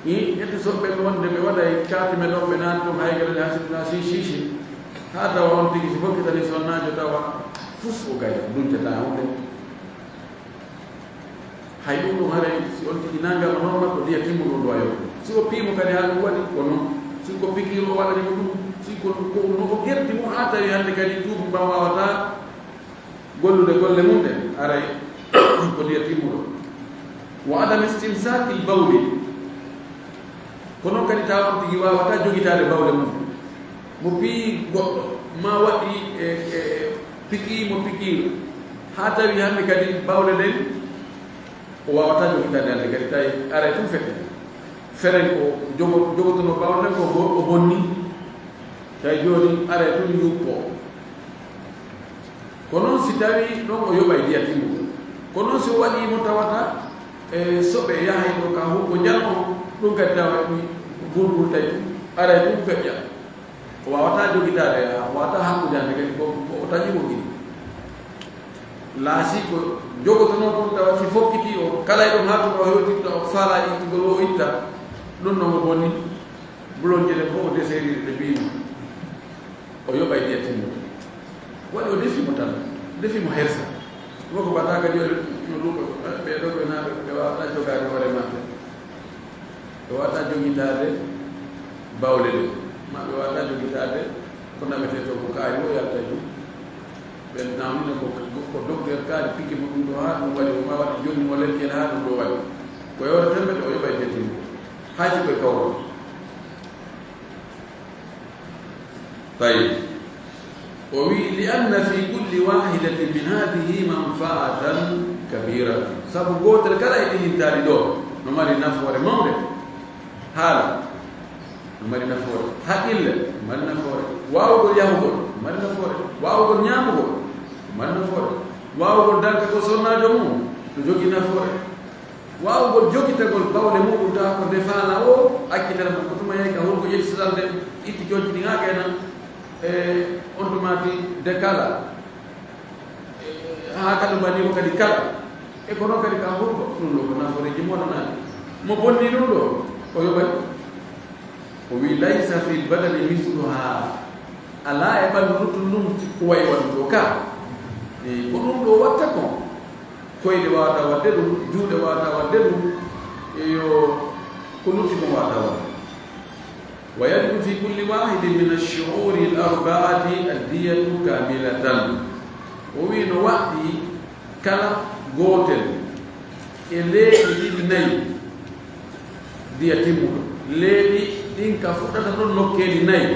Hi, ƴetti soɓɓe ɓe wonde ɓe waɗay kaati men ɗon ɓe naati ɗum hay gere haa sifna si, si, si. Haa tawa on tigi si fokkitani sonnaajo tawa fus o gay, duncata hunde. Hay ɗum ɗum haray si on tigi nangama hono makko diya timmuɗo ɗo ayo. Si o piimo kadi haa ɗum waɗi ko non. Si ko pikiir o waɗani mo ɗum, si ko, ko no o gerdi mo haa tawi hannde kadi tuubu mba waawataa gollude golle mum ɗen, aray ko diya timmuɗo. Wa adam istimsakil bawli. Ko non kadi tawa on tigi waawata jogitaade bawle mum. Mo piyi goɗɗo, ma waɗi e, e pikiir mo pikiir, haa tawi hannde kadi bawle ɗen o waawata jogitaade hannde kadi tawi aray tun feƴƴi. Feren ko jogo-, jogotono bawle ɗen ko go-, o bonni. Tawi jooni aray tun yuppo. Ko non si tawi ɗon o yoɓay diya timmuɗo. Ko non si o waɗi mo tawata e soɓe yahay ɗo ka hu-, ko njanno ɗum kadi tawa ɗum bulbul tawi aray ɗum feƴƴa. O waawata jogitaade, o waawata hakkude hannde kadi ko, ko o taƴi mo gini. Laasi ko jogotono ɗum tawa si fokkiti o kalay ɗum haa tuma o hewtitta o faala ittugol o itta. Ɗum no mo bonni. Bulonje ɗen fof o deseriri ɗe mbino. O yoɓay diya timmuɗo. Waɗi o defi mo tan, defi mo hersa. Ɗum ko mbaɗa kadi o no ɗum ɓe ɗo ɓe naaɓe ɓe waawata jogaade hoore maɓɓe. Ɓe waawata jogitaade bawle ɗe. Ma ɓe waawata jogitaade ko naɓetee to ko kaari o yalta e ɗum. Ɓe naamino ko, ko, ko docteur kaari pique mo ɗum ɗo haa ɗum waɗi, o ma waɗi jonni mo lekki en haa ɗum ɗo waɗi. Ko yewre temedde o yoɓay defi mo. Haa ci koye kawro. Tayyib. O wi, "Li anna fi kulli wahidatin min hadhihi manfaatan kabiratan." Sabu gootel kala e ɗi min taari ɗo, no mari nafoore mawnde. Haala, no mari nafoore. Haqqille, no mari nafoore. Waawugol yahugol, no mari nafoore. Waawugol ñaamugol, no mari nafoore. Waawugol danka ko sonnaajo mum, no jogii nafoore. Waawugol jogitagol bawle muuɗum, tawa ko nde faala o accitata mo, ko tuma yehi ka hurgo ƴetti saɗal nde, itti jojji ɗi ŋaaka ena, e on tuma ti dekala, e haa kadi mbaɗi ko kadi kala. E kono kadi ka hurgo, ɗum ɗo ko nafooreeji moɗanaɗi. Mo bonni ɗum ɗo, o yoɓay. O wi: "Laysa fil badani misluha." Alaa e ɓanndu luttuɗo ɗum ko wayi waɗude ɗo ka. E ko ɗum ɗo watta ko. Koyɗe waawata waɗde ɗum, juuɗe waawata waɗde ɗum, e yo ko lutti kon waawata waɗde. "Wa yajibu fi kulli wahidin min ash-shu'uri al-arba'ati ad-diyatu kamilatan." O wi no waɗɗi kala gootel e leeɓi ɗin nayi diya timmuɗo. Leeɓi ɗin ka fuɗɗata ɗon nokkeeli nayi.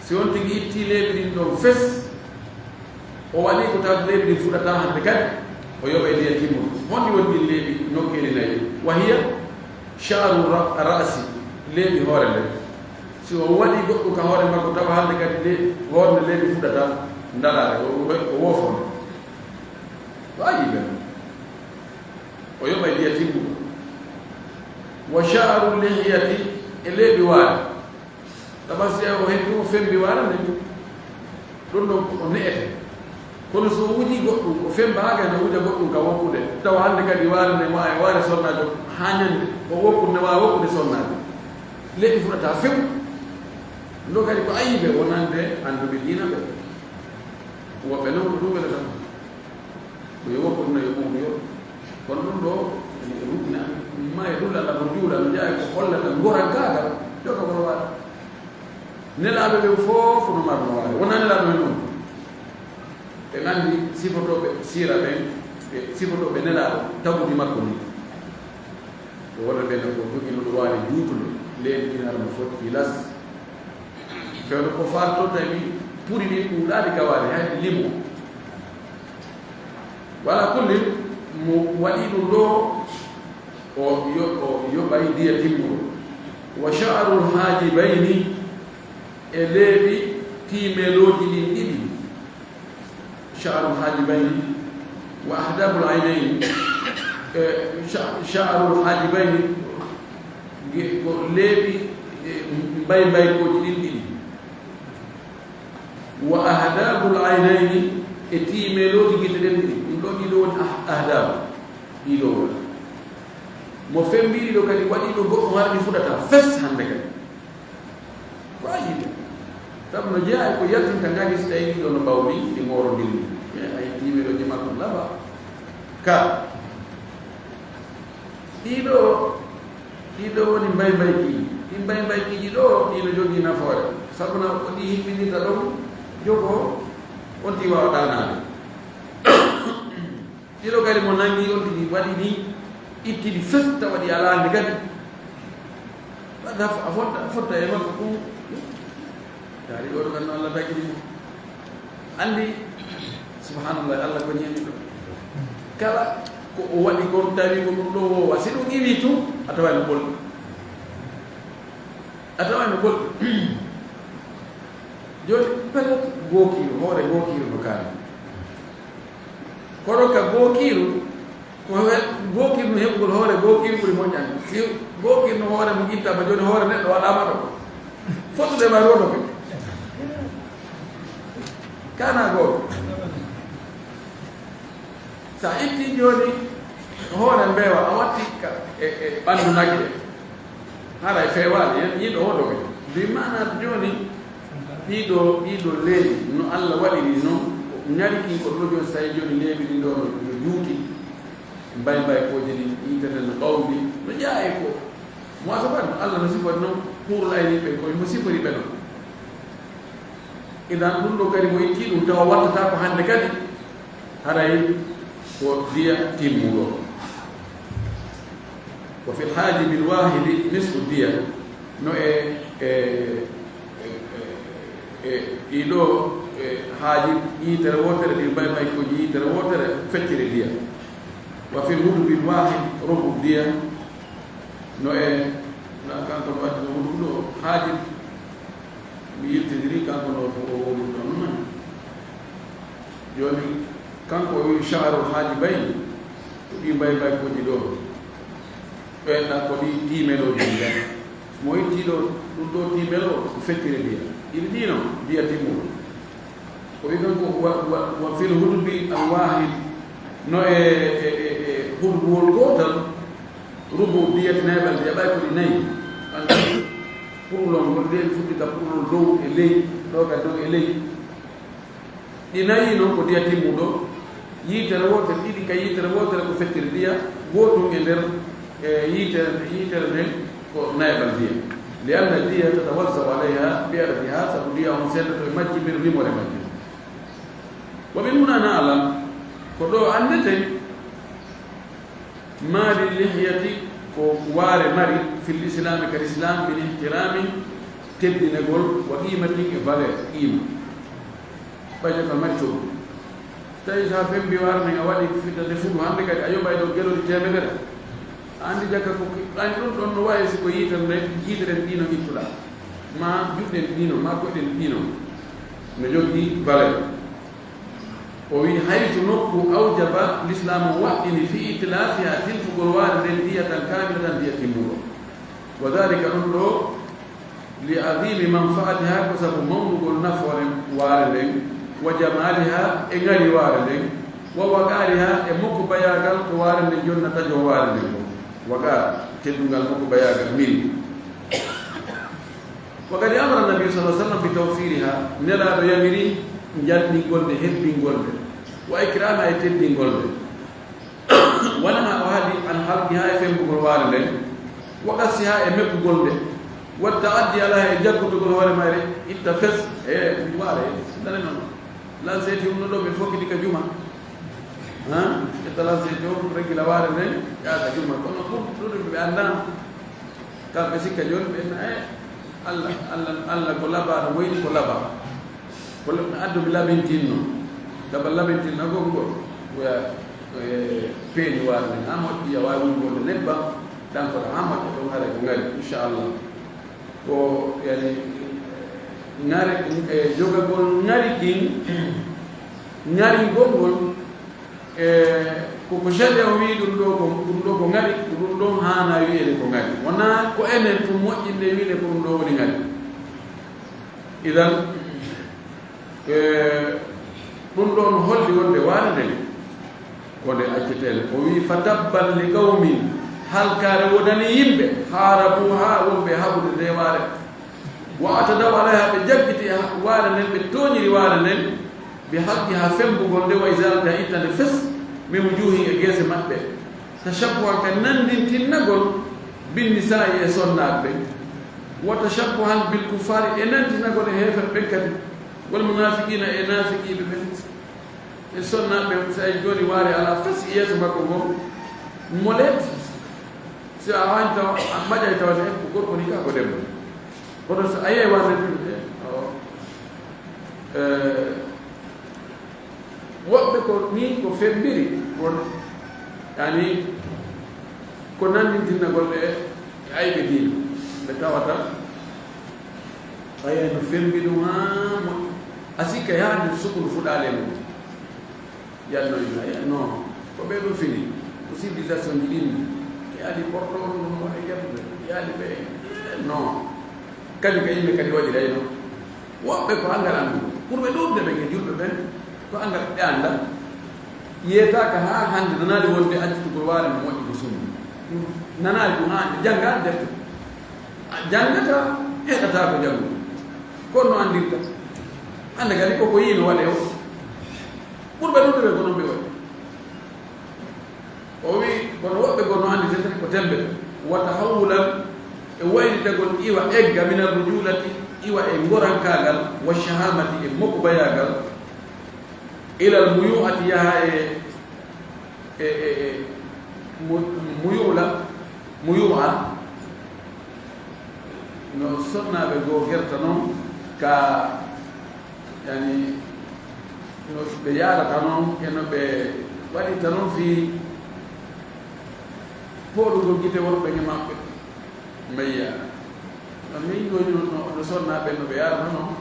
Si on tigi itti leeɓi ɗin ɗon fes, o waɗi ko tawata leeɓi ɗin fuɗata hande kadi, o yoɓay diya timmuɗo. Honɗi woni ɗin leeɓi nokkeeli nayi? Wa hiya sha'ru ra-, ra'si, leeɓi hoore nden. Si o waɗi goɗɗum ka hoore makko, tawa hande kadi le-, hoore nden leeɓi fuɗata, ndaraare, o, o, o woofo. Ko ayibe. O yoɓay diya timmuɗo. Wa sha'ru lihiyati, e leeɓi waare. Tawa si o heɓi o fembi waare nden, ɗum ɗon ko o ne'ete. Kono so o wuji goɗɗum, o fembaaka, ene wuja goɗɗum ka wokkude. Tawa hande kadi waare nden, waare, waare sonnaajo haa ñande, o wokkude, ne waawi wokkude sonnaajo. Leeɓi fuɗata few. Ɗum ɗo kadi ko ayibe wonande annduɓe diina ɓe. Woɓɓe non ko ɗum welata. Ko yo wokkude no yo ɓuuɓu yo. Kono ɗum ɗo, ene rukna, ma e ɗum Allah ko juula, no jeyaa ko hollata ngorankaagal, joga ko waɗa. Nelaaɓe ɓen fof ko no marno waade. Wonaa nelaaɓe men on. Ɓe anndi sifotooɓe siira ɓen, ɓe sifotooɓe nelaaɓo tagudi makko ni. Ɓe wonata ɓen ko jogi no waade juutude, leydi ɗin hara no fotti las. Fewndo ko faarto tawi puri ɗin ɗuuɗaade gawaade, hay limo. Wala kulli, mo waɗi ɗum ɗo, o yo-, o yoɓay diya timmuɗo. Wa sha'rul haajibayni, e leeɓi tiimelooji ɗin ɗiɗi. Sha'rul haajibayni wa ahdabul aynayni. E sha-, sha'rul haajibayni, ge-, ko leeɓi, e, mbaybaykooji ɗin ɗiɗi. Wa ahdabul aynayni, e tiimelooji gite ɗen ɗiɗi. Ɗum ɗo ɗiɗo woni ah-, ahdab. Ɗiɗo woni. Mo fembiɗi ɗo kadi waɗi ɗo goɗɗo harani fuɗata fes hande kadi. Ko a yiɗi. Sabu no jeyaa e ko yaltinta ngadi si tawi ɗiɗo no mbawmi, ɗi moorondirmi. Mais ay tiimelooji makko laba. Ka. Ɗiɗo Ɗiɗo woni mbaybaykiiji. Ɗi mbaybaykiiji ɗo, ɗi no jogii nafoore. Sabu na ko ɗi hiɓɓindirta ɗon, jogo on ti waawa ɗaanaade. Ɗiɗo kadi mo nangi on tigi waɗi ni, itti ɗi fes tawa ɗi alaa nde kadi. Wadda a fotta, a fotta e makko ɗum. Taari oɗo kan no Allah tagiri mo. Anndi, subhanallah, Allah ko ñeemi ɗo. Kala ko o waɗi kon, tawi ko ɗum ɗo woowa. Si ɗum iwi tun, a taway no ɓolɗi. A taway no ɓolɗi. Jooni, pellet gookiiru, hoore gookiiru no kaani. Kono ka gookiiru, ko he-, gookiiru no heɓugol hoore gookiiru ɓuri moƴƴande. Si gookiiru no hoore mum ittaama, jooni hoore neɗɗo waɗaama ɗo. Fottude ma rono ko. Kana gooto. Sa itti jooni hoore mbeewa, a watti ka e, e ɓanndu nagge. Haray feewaali, yen-, yiɗo hoɗoke. Bi maana jooni, ɗiɗo, ɗiɗo leeɗi, no Allah waɗiri noon, ko ŋari kin ko ɗo jooni, so tawi jooni leeɓi ɗin ɗo no, no juuti, mbay mbay kooji ɗin, yitere no ɓawndi, no ƴaa e ko. Mo a sabat, Allah no sifori noon, huurul ayni ɓe, ko mo sifori ɓe noon. Idan ɗum ɗo kadi mo itti ɗum tawa wattata ko hannde kadi, haray ko diya timmuɗo. Wa fil haajibil waahidi nisfu diya. No e, e, e, e, e ɗiɗo, e, haajib yitere wootere, ɗi mbay mbay ko yitere wootere, feccere diya. Wa fil hudubil waahid rubu diya. No e, na kanko no waddi no hudu ɗo, haajib mi yiltidiri kanko no fof o woni ɗon noon. Jooni, kanko o wi sha'rul haajibayni, ko ɗi mbay mbay kooji ɗo. Ɓenɗa ko ɗi tiimelooji ɗi tan. Mo itti ɗo, ɗum ɗo tiimelo, ko feccere ndiya. Ɗiɗi ɗino, ndiya timmuɗo. O wi ɗon ko wa, wa, wa fil hudubi al wahid. No e, e, e, e hudubuwol gootal, rubu ndiya tinaɓal ndiya ɓay ko ɗi nayi. Ɓanndi purlol ngol, nden fuɗɗi ka purlol dow e ley, ɗo ka dow e ley. Ɗi nayi noon ko ndiya timmuɗo, yitere wootere, ɗiɗi ka yitere wootere ko feccere ndiya, gootum e nder, e yitere, yitere nden ko nayaɓal ndiya. Li anna ndiya tatawazzaw alayha bi adadiha, sabu ndiya on sendoto e majji nder limore majji. Wa min huna na'lam, ko ɗo anndeten, ma lil lihyati, ko waare mari, fil islami, ka islam, min ihtiramin, teddinagol, wa qimatin, e valeur, qima. Ɓay jaka mari coggu. So tawi so a fembi waare nden a waɗi fitande fuɗu, hannde kadi a yoɓay ɗo gelori teemedere. A anndi jaka ko ki, ani ɗum ɗon no wayi si ko yitere nde, yitere ɗino ittuɗa. Ma juɗɗen ɗino, ma koɗɗen ɗino. No joggi valeur. O wi haytu nokku awjaba l'islamu waɗɗini fi itlafiha tilfugol waare nden diyatan kamilatan diya timmuɗo. Wa dhalika ɗum ɗo li adimi manfaatiha, ko sabu mawnugol nafoore waare nden, wa jamaaliha, e ŋari waare nden, wa waqaariha, e mokko bayaagal ko waare nden jonnata jo waare nden ko. Waqaar, teddungal mokko bayaagal miri. Wa qad amara nabi sallallahu alaihi wasallam bi tawfiriha, Nelaaɗo yamiri njanɗingol nde, hebbingol nde, wa ikrama, e teddingol nde. Wanaha, o haali, an halqiha, e fembugol waare nden, wa qassiha, e mekkugol nde, wa taaddi alayha, e jaggutugol hoore mayre, itta fes, e waare, dane noon. Lanseti um no ɗo, ɓe fokkiti ka juma. Ha? Itta lanseti o, regila waare nden, yaa ka juma. Kono ɓur-, ɗuɗum ɓe anndaano. Kamɓe sikka jooni ɓe na, eh, Allah, Allah, Allah ko labaaɗo, woyni ko labaa. Ko la-, addu mi labintinno. Daba labintinno ko ngol. Ko ya, eh, peeni waare nden. Ha moƴƴi, a waawi wulgol nebbam. Tan ko ha moƴƴa ɗon, haray ko ngari, inchallah. Ko, yani, ngari, eh, jogagol ngari kin, ngari ngol ngol, E, ko, ko sharia o wii ɗum ɗo ko, ɗum ɗo ko ŋari, ko ɗum ɗon haanaa wiyeede ko ŋari. Wonaa ko enen tun moƴƴinde wiide ko ɗum ɗo woni ŋari. Idan, e, ɗum ɗon holli wonde waare nden ko nde acceteende. O wii, "Fa tabban li qawmin, halkaare wonani yimɓe, haarabuha, wonɓe haɓude nde waare." Wa atadaw alayha, ɓe jaggiti e ha-, waare nden, ɓe tooñiri waare nden, bi halqiha, fembugol nde, wa izalatiha, ittande fes, min wujuhihim, e geese maɓɓe. Tashabbuhan, ka nandintinnagol, bin nisa'i, e sonnaaɓe ɓen. Wa tashabbuhan bil kuffari, e nandinagol e heeferɓe ɓen kadi. Wal munafiqina, e naafiqiiɓe ɓen. E sonnaaɓe, so a jooni waare alaa fes yeeso makko ngoo, moleet. Si a wañi taw, a maƴay taw ne, ko gorko ni ka ko debbo. Kono so a yeewa ne tun, e, o, e, woɓɓe ko ni ko fembiri, won, yani, ko nanndintinagol e, e ayɓe diina. Ɓe tawata, a yiyay no fembi ɗum haa moƴƴi. A sikka yaade sukulu fuɗaale mum. Yalno ina, e, non. Ko ɓe ɗum fini. Ko civilisation ji ɗin. Yaadi porto on ɗum waɗa yaltude. Yaadi ɓe, e, non. Kadi ka yimɓe kadi waɗiray non. Woɓɓe ko angal anndu. Ɓurɓe ɗuuɗde ɓen e julɓe ɓen, ko angal ɓe annda. Yeetaaka haa hannde nanaali wonde accitugol waare no moƴƴi ko sunna. Nanaali ɗum haa hannde, janngaani defte. A janngata, heɗata ko janngu. Kono no anndirta. Annda kadi koko yii no waɗe o. Ɓurɓe ɗuuɗde ɓe ko non ɓe waɗi. O wi, kono woɓɓe goo no anndi tete ko tembe. Wa tahawulan, e waylitagol iwa egga, min arrujulati, iwa e ngorankaagal, wa shahamati, e mokubayaagal, ilal muyu'ati, yaha e, e, e, e mu-, muyu'la, muyu'a, no sonnaaɓe goo gerta non ka Yani, no ɓe yaarata noon, e no ɓe waɗirta noon fii pooɗugol gite worɓe e maɓɓe. Mbayya. Ɗum min ɗoo no, no, no sonnaaɓe no ɓe yaarata noon.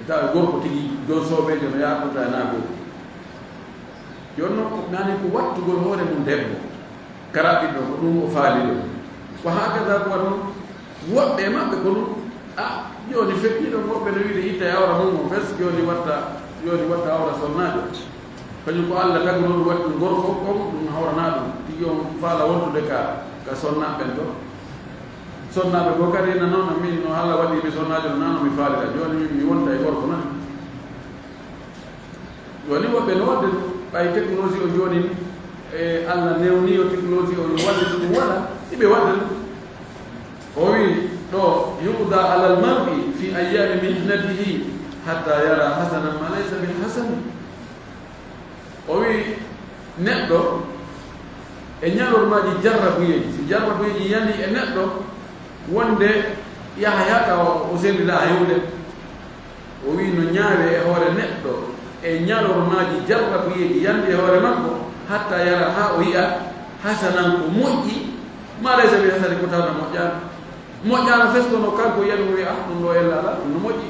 E tawa gorko tigi, joom soobeejo no yaarata e naa gorko. Jooni noon, ko nani ko wattugol hoore mum debbo. Karaɓi ɗo, ko ɗum o faali ɗo. Wa hakada, ko waɗi noon woɓɓe e maɓɓe ko ɗum. A, jooni feƴƴiiɗo woɓɓe no wiide itta e awra mum o fes, jooni watta, jooni watta awra sonnaajo. Kañum ko Alla tagi noon waɗi ɗum gorko on, ɗum hawranaa ɗum. Tigi on faala wondude ka, ka sonnaaɓe ɓen to. Sonnaaɓe goo kadi ina noon, min no Alla waɗi mi sonnaajo no nano mi faalira. Jooni min mi wonta e gorko nan. Jooni woɓɓe no waɗde ɗum, ɓay technologie o jooni, e Alla newni yo technologie o yo waɗde ɗum waɗa, iɓe waɗde ɗum. O wi ɗo, yuqda alal mar'i fi ayyami mihnatihi hatta yara hasanan ma laysa bil hasani. O wi neɗɗo e ñalormaaji jarrabuyeeji, si jarrabuyeeji yani e neɗɗo, wonde yaha yaha tawa o sellila hewde. O wi no ñaawe e hoore neɗɗo e ñalormaaji jarrabuyeeji yande e hoore makko, hatta yara haa o yi'a hasanan ko moƴƴi, ma laysa bi hasani ko tawna moƴƴaano. Moƴƴaano fes kono kanko yani o wi ah ɗum ɗo ella ala ɗum no moƴƴi.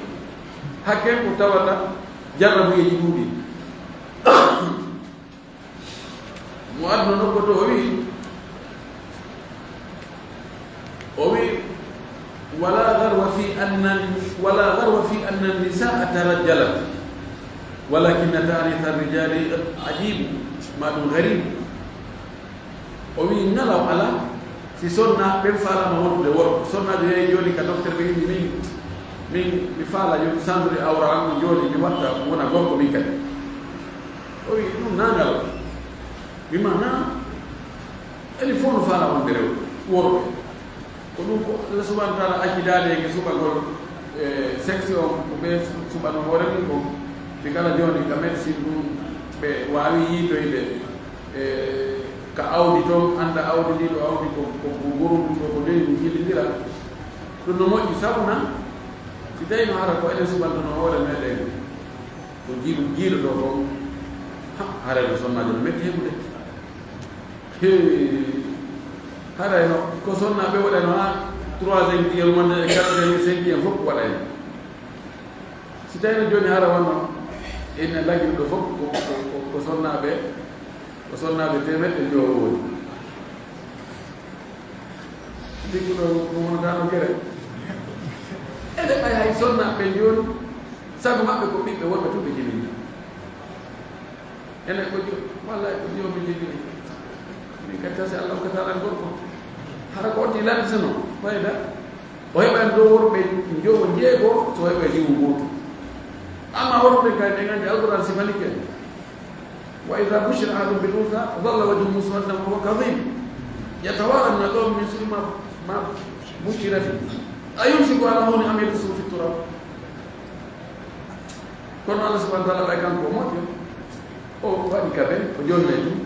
Hakke ko tawata jarrabuyeeji ɗuuɗi. Mo aduna nokkoto o wi, o wi, wala garwa fi anna, wala garwa fi anna nisaa tarajjalat, walakin taarith arrijali ajibu, ma ɗum garibu. O wi ngalaw ala si sonna ɓen faalama wontude worko. Sonnaajo yehi jooni ka docteur ɓe inni min, min mi faala yo mi sandori awra an jooni mi watta wona gorko min kadi. O wi ɗum nangal. Wi ma na, eni fof no faala wonde rew worɓe. Ko ɗum ko Allah subhanahu wa taala accidaade e suɓagol, e sexe on ko ɓe suɓano hoore mum ko. Ɓe kala jooni ka médecine ɗum ɓe waawi yiitoyde e ka awdi toon, annda awdi ndi ɗo awdi ko, ko, ko gorum ɗo ko leydi jillindira. Ɗum no moƴƴi sabu nan si tawino hara ko enen suɓantono hoore meɗen ko jiiɗu jiiɗo ɗo kon. Ha, haray no sonnaajo no metti heɓude. Hee, haray no ko sonnaaɓe waɗano ha troisième dixième wonde e quatrième cinquième fof waɗayno. Si tawino jooni hara wonno ene lagiri ɗo fof ko, ko, ko, ko sonnaaɓe, ko sonnaaɓe teemedde njowo woni. Jigguɗo mo wonataano gere. Ede ɓay hay sonnaaɓe jooni sago maɓɓe ko ɓiɓɓe wonɓe tun ɓe jibini. Ene ko jo walla ko jomi jibini. Min kadi tasi Allah ko taala gorko. Hara ko otti lantino fayda. O heɓan dow worɓe njowo jeego so heɓa jiwu gootu. Amma worɓe kay ɓe nganndi alquran sifanike. وإذا بشر أحدهم بالأنثى ظل وجهه مسودا وهو كظيم يتوارى من القوم من سوء ما ما بشر به أيمسكه على هون أم يدسه في التراب. Kono Allah subhanahu wa taala ɓay kanko o moƴƴo, o waɗi ka ɓen o jonnay ɗum.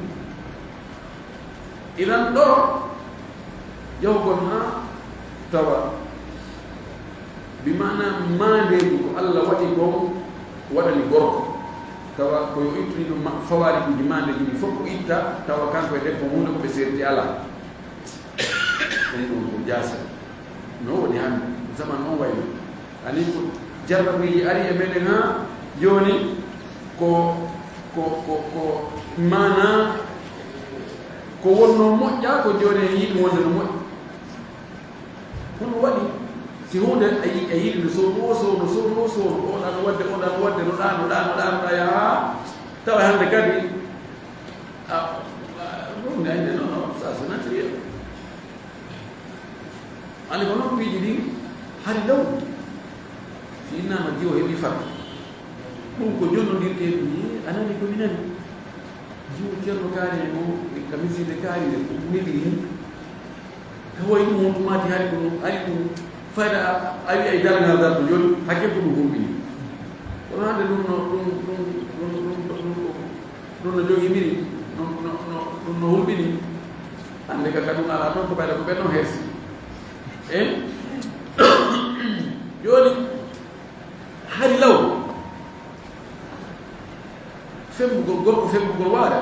Idan ɗo yahugol haa tawa bi maana maandeeji ko Allah waɗi kon waɗani gorko, tawa ko yo ittu ɗum fawaariɗuuji maandeeji ɗi fof ko itta, tawa kanko e debbo huunde ko ɓe serti alaa. Ɗum ɗum ko jaasa no woni hannde zaman on wayno. Ani ko jarrabuuji ari e meɗen haa jooni ko ko ko ko maana ko wonno moƴƴa ko jooni en yiɗi wonde no moƴƴi. Kono waɗi si hunde a yi a yiɗi no sowno o sowno sowno o sowno oɗa no wadde oɗa no wadde no ɗa no ɗa no ɗa no ɗa yaha tawa hannde kadi a ɗum ne ayne nono ça c'est naturel. Ani ko noon piiji ɗi hari law si innama jiwo heɓi fat ɗum ko jonnondirte ɗum yi a nani ko mi nani jiwo ceerno kaari e mo ka miside kaari e ko neli ni ka wayi ɗum on tumati hari ko hari ɗum fayda a wi ay dargal darto joni hakke ko ɗum humbini kono hande ɗum no ɗum ɗum ɗum ɗum ɗum ɗum no jogimiri no no no ɗum no hulɓini hande ka kaduna ala toon ko ɓayde ko ɓen no hersi e joni hari law fembugol gorko fembugol waare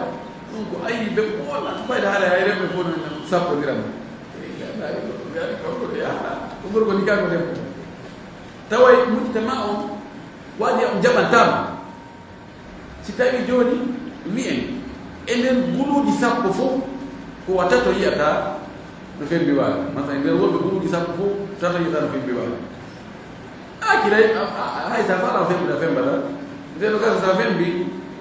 ɗum ko ayi ɓe ɓoona fayda haala hay remɓe fof no sappondiran ko gorko ni kako debbo taway mujtama on waɗi on jaɓantama si tawi joni wiyen e nder guluuji sappo fof ko wa tato yiyata No fembi waade. Masalan, nder worɓe buuɗi sappo fof, tata yiɗaa no fembi waade. A kiray, a, a, a, hay sa faala o fembi, a fembata. Nden no gasa sa fembi,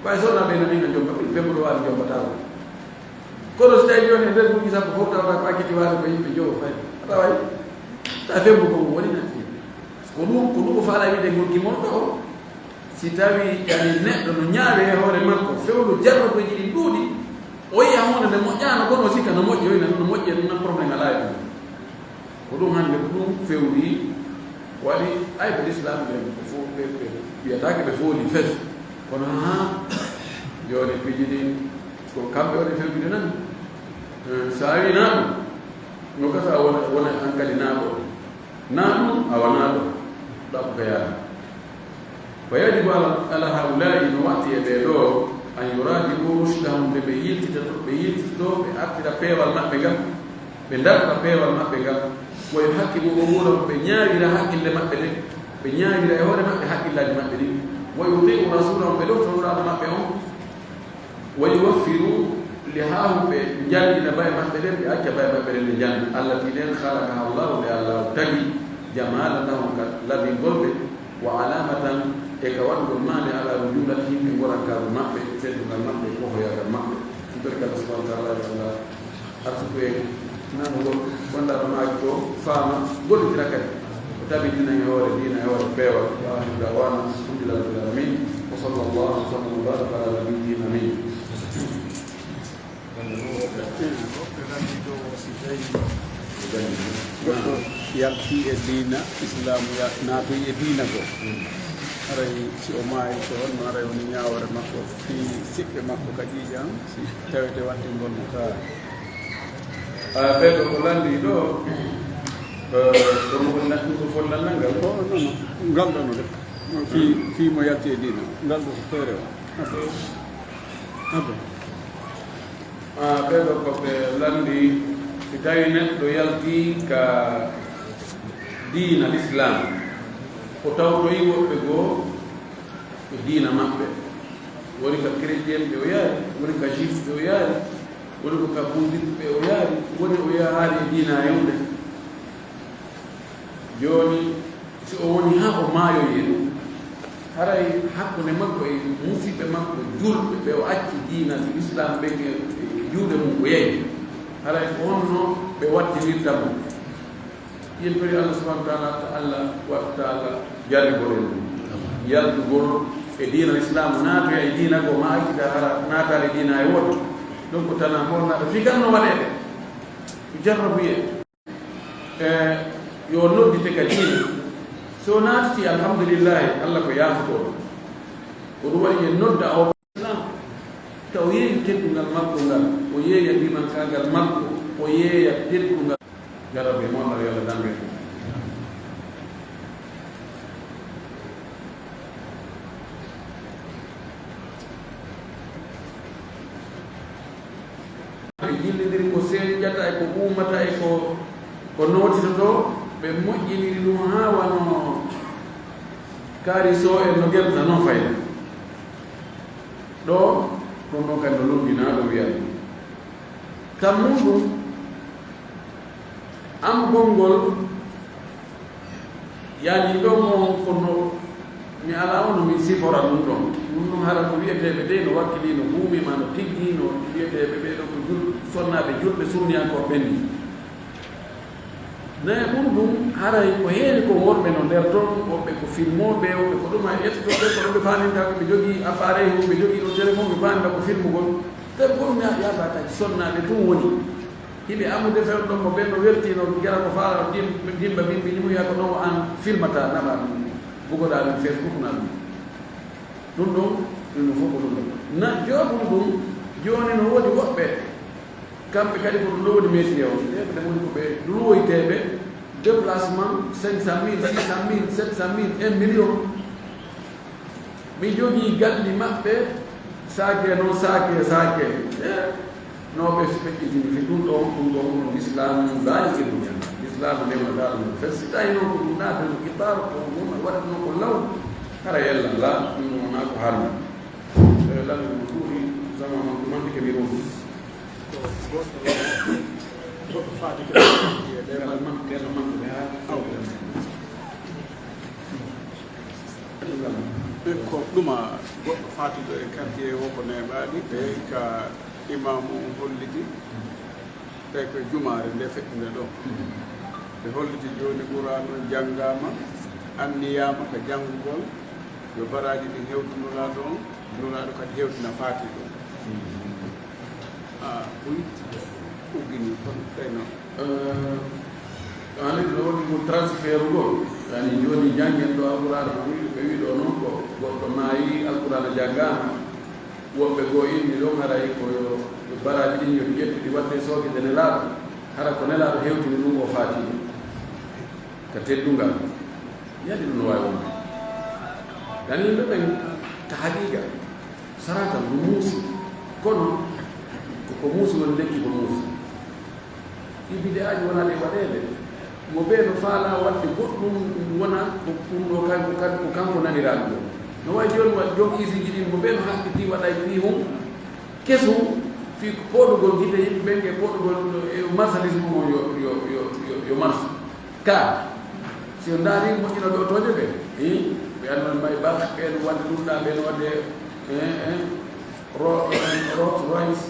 ko ay sonna ɓe nani no jomba, ɓe fembuɗo waade jombata ko. Kono so tawi jooni e nder buuɗi sappo fof tawata ko acciti waade ko yimɓe jowo fay. A taway? Ta fembu ko woni na fi. Ko ɗum, ko ɗum o faala wiide gonki mon ɗo. Si tawi yani neɗɗo no ñaawi e hoore makko, fewndo jarrobeeji ɗin ɗuuɗi, o yi'a huunde nde moƴƴaano, kono o sikka no moƴƴi, o ina no moƴƴi, no problème alaa e ɗum. Ko ɗum hannde ko ɗum fewndi waɗi ayɓe l'islam ɓen, ɓe fo-, ɓe, ɓe wiyataake ɓe fooli fes. Kono haa jooni piiji ɗin ko kamɓe waɗi fewjude nan. Eh, so a wii naa ɗum, no gasa wona, wona hankali naa ɗo. Naa ɗum, a wonaa ɗo. Ɗaɓɓu ka yaara. Wa yajibu ala, ala haulai, no watti e ɓee ɗoo, an yuraji'u rushdahum, nde ɓe yiltitoto, ɓe yiltitoto, ɓe artira peewal maɓɓe ngal, ɓe darta peewal maɓɓe ngal, wa yuhakkimu umurahum, ɓe ñaawira haqqille maɓɓe ɗen, ɓe ñaawira e hoore maɓɓe haqqillaaji maɓɓe ɗin, wa yuti'u rasulahum, ɓe ɗofta nulaaɗo maɓɓe on, wa yuwaffiru lihahum, ɓe njannina baye maɓɓe ɗen, ɓe acca baye maɓɓe ɗen, ɓe njannda, allati ɗen khalaqaha Allahu, ɗe Allah tagi, jamalan lahum, ka labingol ɓe, wa alamatan, e ka waɗugol maande ala rujulatihim, e ngorankaaru maɓɓe, teddungal maɓɓe, kohoyagal maɓɓe. Ɗum ɓe kala subhanahu wa ta'ala, yo Allah arsuku en nanugol, wondaɗo maaki ko faama, gollitira kadi. O tabitina e hoore diina, e hoore peewal. Wa akhiru da'wana, alhamdulillahi rabbil alamin. Wa sallallahu wa sallam wa baraka ala nabiyyina amin. Goɗɗo yalti e diina islaamu, ya-, naatoyi e diina goo. Haray si o maayi ko honno, haray woni ñaawoore makko fii siɓɓe makko ka ƴiiƴam, si tawete waɗtingol mo ka. A, ɓee ɗoo ko lanndii ɗoo, eh, ko mo woni nattude fof lannal ngal? Oh, non, non. Ngal ɗoo no de. Fii, fii mo yalti e diina. Ngal ɗoo ko feere o. Aɗo. Aɗo. Ah, ɓee ɗoo ko ɓe lanndii, si tawii neɗɗo yaltii ka diina l'islam, o tawtoyi woɓɓe goo e diina maɓɓe. Woni ka chrétien ɓe o yaari, woni ka juif ɓe o yaari, woni ko ka bouddhiste ɓe o yaari, woni o yahaali e diina hewde. Jooni, si o woni haa o maayoyi e ɗum, haray hakkunde makko e musiɓɓe makko julɓe ɓe o acci diina islam ɓen e, e juuɗe mum ko yahi, haray ko honno ɓe wattinirta mo? Yen tori Allah subhanahu wa ta'ala, ta Allah watta Allah jarribol en ɗum. Yaltugol e diina islam, naatoya e diina ko ma accita hara naataali diina e woto. Donc tana mo naata fii kan no waɗeede. Ko jarrabuyee. E, yo noddite ka diina. So naatiti, alhamdulillahi, Allah ko yaafotooɗo. Ko ɗum waɗi en nodda o Islam. Taw yeeyi teddungal makko ngal, o yeeya ndimankaagal makko, o yeeya teddungal. Jarabe mo Allah, yo Allah dandu en. Ɓe jillindiri ko seeƴata e ko uumata e ko, ko nootitotoo, ɓe moƴƴiniri ɗum haa wano kaari so en no geɓta noon fayda. Ɗo, ɗum ɗon kadi no lumbinaa ɗo wiyata. Kam mum ɗum, am gonngol, yani ɗon on kono mi alaa on no min sifora ɗum ɗon. Ɗum ɗum hara ko wiyeteeɓe dey no wakkilii, no huumi ma no tiggi, no wiyeteeɓe ɓee ɗo ko jul-, sonnaaɓe julɓe sunniyankooɓe ɓen ni. Nayi ɗum ɗum haray ko heewi ko worɓe no nder ton, woɓɓe ko filmooɓe, woɓɓe ko ɗum ay ƴettotooɓe, ko ɗum ɓe faaminta ko ɓe jogii appareil, ɓe jogii ɗo téléphone, ɓe faaminta ko filmugol. Tawi ko ɗum ya-, yaata kadi sonnaaɓe tun woni. Hiɓe amude fewndo mo ɓen no weltino gila ko faala dim-, dimba bimbi ni muya ko ɗon an filmata naɓa ɗum. Bugoɗa ɗum Facebook na ɗum. Ɗum ɗon, ɗum ɗum fof ko ɗum ɗon. Na joomum ɗum, jooni no woodi woɓɓe. Kamɓe kadi ko ɗum ɗon woni métier o. Ɓe woni ko ɓe luwoyteeɓe déplacement cinq cent mille, six cent mille, sept cent mille, un million. Mi jogii galli maɓɓe, saake noon, saake, saake. E, no ɓe feƴƴitini fi ɗum ɗon, ɗum ɗon, ɗum Islaam laayi ke ɗum. Islaam newnataa ɗum. Fes si tawi noon ko ɗum naata no ittaaro, ko ɗum waɗata noon ko law. Hara yalla la, ɗum ɗon wonaa ko harmi. E, lan ɗum ɗuuɗi, zaman noon ɗum anndi ke mi ɗum. Goɗɗo faati ko e ɓe man, ɓe man, ɓe haa. Aw. Ɓe ko ɗuma goɗɗo faati ɗo e quartier o ko neeɓaaɗi, ɓe ka imaamu on holliti, ɓe ko jumaare nde feƴƴunde ɗo. Ɓe holliti jooni Qur'aanu janngaama, anniyaama ka janngugol, yo baraaji ɗin hewtu Nulaaɗo on, Nulaaɗo kadi hewtina faati ɗum. Ah, oui. Uggini kon, tawi noon. Eh, ani no woni ko transfert ngol. Yani jooni janngen ɗo Alqur'aana ko wiɗo, ɓe wiɗo noon ko goɗɗo maayi, Alqur'aana janngaama. Woɓɓe goo inni ɗon haray ko yo, yo baraaji ɗin yo ɗi ƴettu ɗi waɗde sookede Nelaaɗo. Hara ko Nelaaɗo hewtini ɗum o faati ɗum. Ka teddungal. Yadi ɗum no waawi wonde. Yani yimɓe ɓen ka haqiiqa. Sarata ndu muusi, kono ko, ko muusi woni lekki ko muusi. Ɗi bide'aaji wona ɗe waɗeede. Mo bee no faalaa waɗde goɗɗum wona ko ɗum ɗo kan-, ko kan-, ko kanko naniraani ɗo. No wayi jooni waɗ-, joom iisiji ɗin, mo bee no haɓɓitii waɗa e piihum kesum fii ko pooɗugol gite yimɓe ɓen e pooɗugol e marchandise mum on yo, yo, yo, yo, yo marsu. Ka, si on ndaari moƴƴinooɓe otooje ɓe, eh, ɓe annon Maybach, ɓe no waɗde ɗum ɗa, ɓe no waɗde, eh, eh, Ro-, eh, Rolls Royce.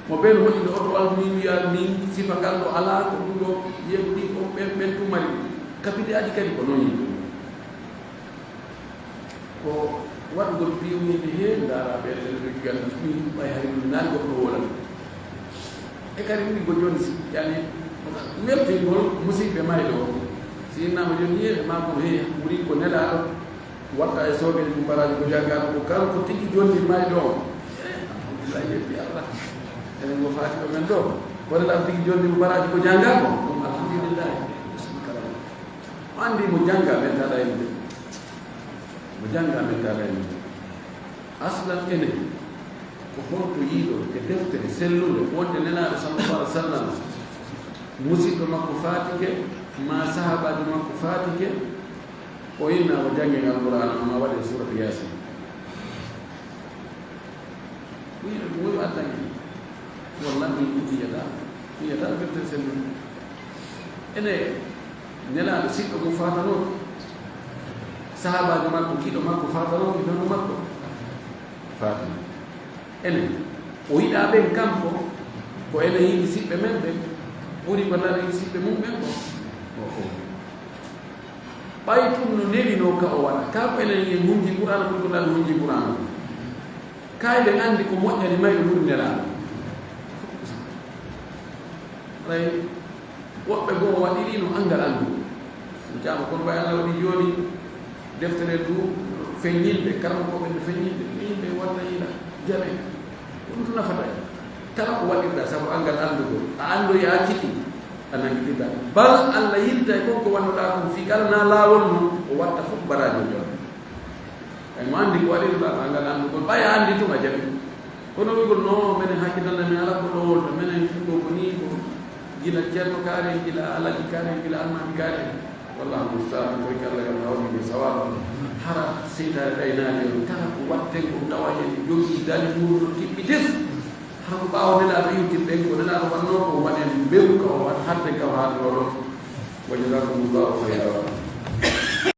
Mo ɓen hoɗi ɗo oto aluminium wiya min sifa ngal ɗo alaa, ko ɗum ɗo yeru ɗi ko ɓen, ɓen tun mari ɗum. Ka bide'aaji kadi ko non yimɓe. Ko waɗugol piiwniiɓe heen, ndaara ɓe ene ɓe jogii annda ɗum, ɓay hay ɗum naani goɗɗo woolan. E kadi ɗum ko jooni si, yani, weltingol musiɓɓe mayɗo o. Si innama jooni yeeɓe ma ko he, wuri ko nelaaɗo, watta e soogel mum baraaji ko janngaano ko kanko tigi jonni mayɗo o. Eh, alhamdulillah, yetti Allah. Enen mo faati ɗo men ɗo. Ko nelaaɗo tigi jonni mo baraaji ko janngaano. Ɗum alhamdulillah. O anndi mo jannga men taɗa yimɓe. Mo jannga men taɗa yimɓe. Aslan enen, ko honto yiiɗo e deftere sellunde wonde Nelaaɗo sallallahu alaihi wasallam, musiɗɗo makko faatike, ma sahaabaajo makko faatike, o inna o jannge Alqur'aana, ma waɗe suuratu Yaasin. Ko yiɗo ɗum woni addange. Wallahi, min ɗum yiyata. Mi yiyata deftere sellunde. Ene Nelaaɗo siɗɗo mo faatanooki. Sahaabaajo makko, giɗo makko faatanooki, fewndo makko. Faatana. Enen. O yiɗaa ɓen kanko, ko enen yiɗi siɓɓe men ɓen, ɓuri ko nana yiɗi siɓɓe mum ɓen ko. O, o. Ɓay tun no newinoo ka o waɗa. Kaa ko enen en hunji Qur'aana, ɓuri ko nana hunji Qur'aana. Kaa eɗen anndi ko moƴƴani mayɗo ɓuri Nelaaɗo. Ɓay woɓɓe goo waɗiri no anngal anndu. Jaama kono ɓay Alla waɗi jooni deftere ndu feññinde, karamokooɓe ndu feññinde, yimɓe wonta yiɗa jame. Ko ɗum to nafata en. Kala ko waɗirɗaa sabu anngal anndugol, a anndoyi a acciti, a nangititta. Bal Alla yiltay kon ko wannuɗaa kon fii kala na laawol non, o watta fof baraaji o jom. Ɓay mo anndi ko waɗirɗaa ko anngal anndugol, ɓay a anndi tun a jaɓi. Kono wi'ugol, "No, menen hakkitande men alaa ko ɗo wonta, menen ɗum ɗo ko nii ko gila ceerno kaari, gila alaaji kaari, gila almaami kaari." Wallahu musta'an, ko Alla yo hawri min sawaaba. Hara seytaane ɗaynaali on, kala ko watten ko tawa en jogii dali muuɗum no tiɓɓitis. Hara ko ɓaawo Nelaaɗo iwtirɗen, ko Nelaaɗo wannoo ko waɗen mberu ka o waɗ-, hadde ka o haɗnoo ɗon. Wa jazakumullahu khayra.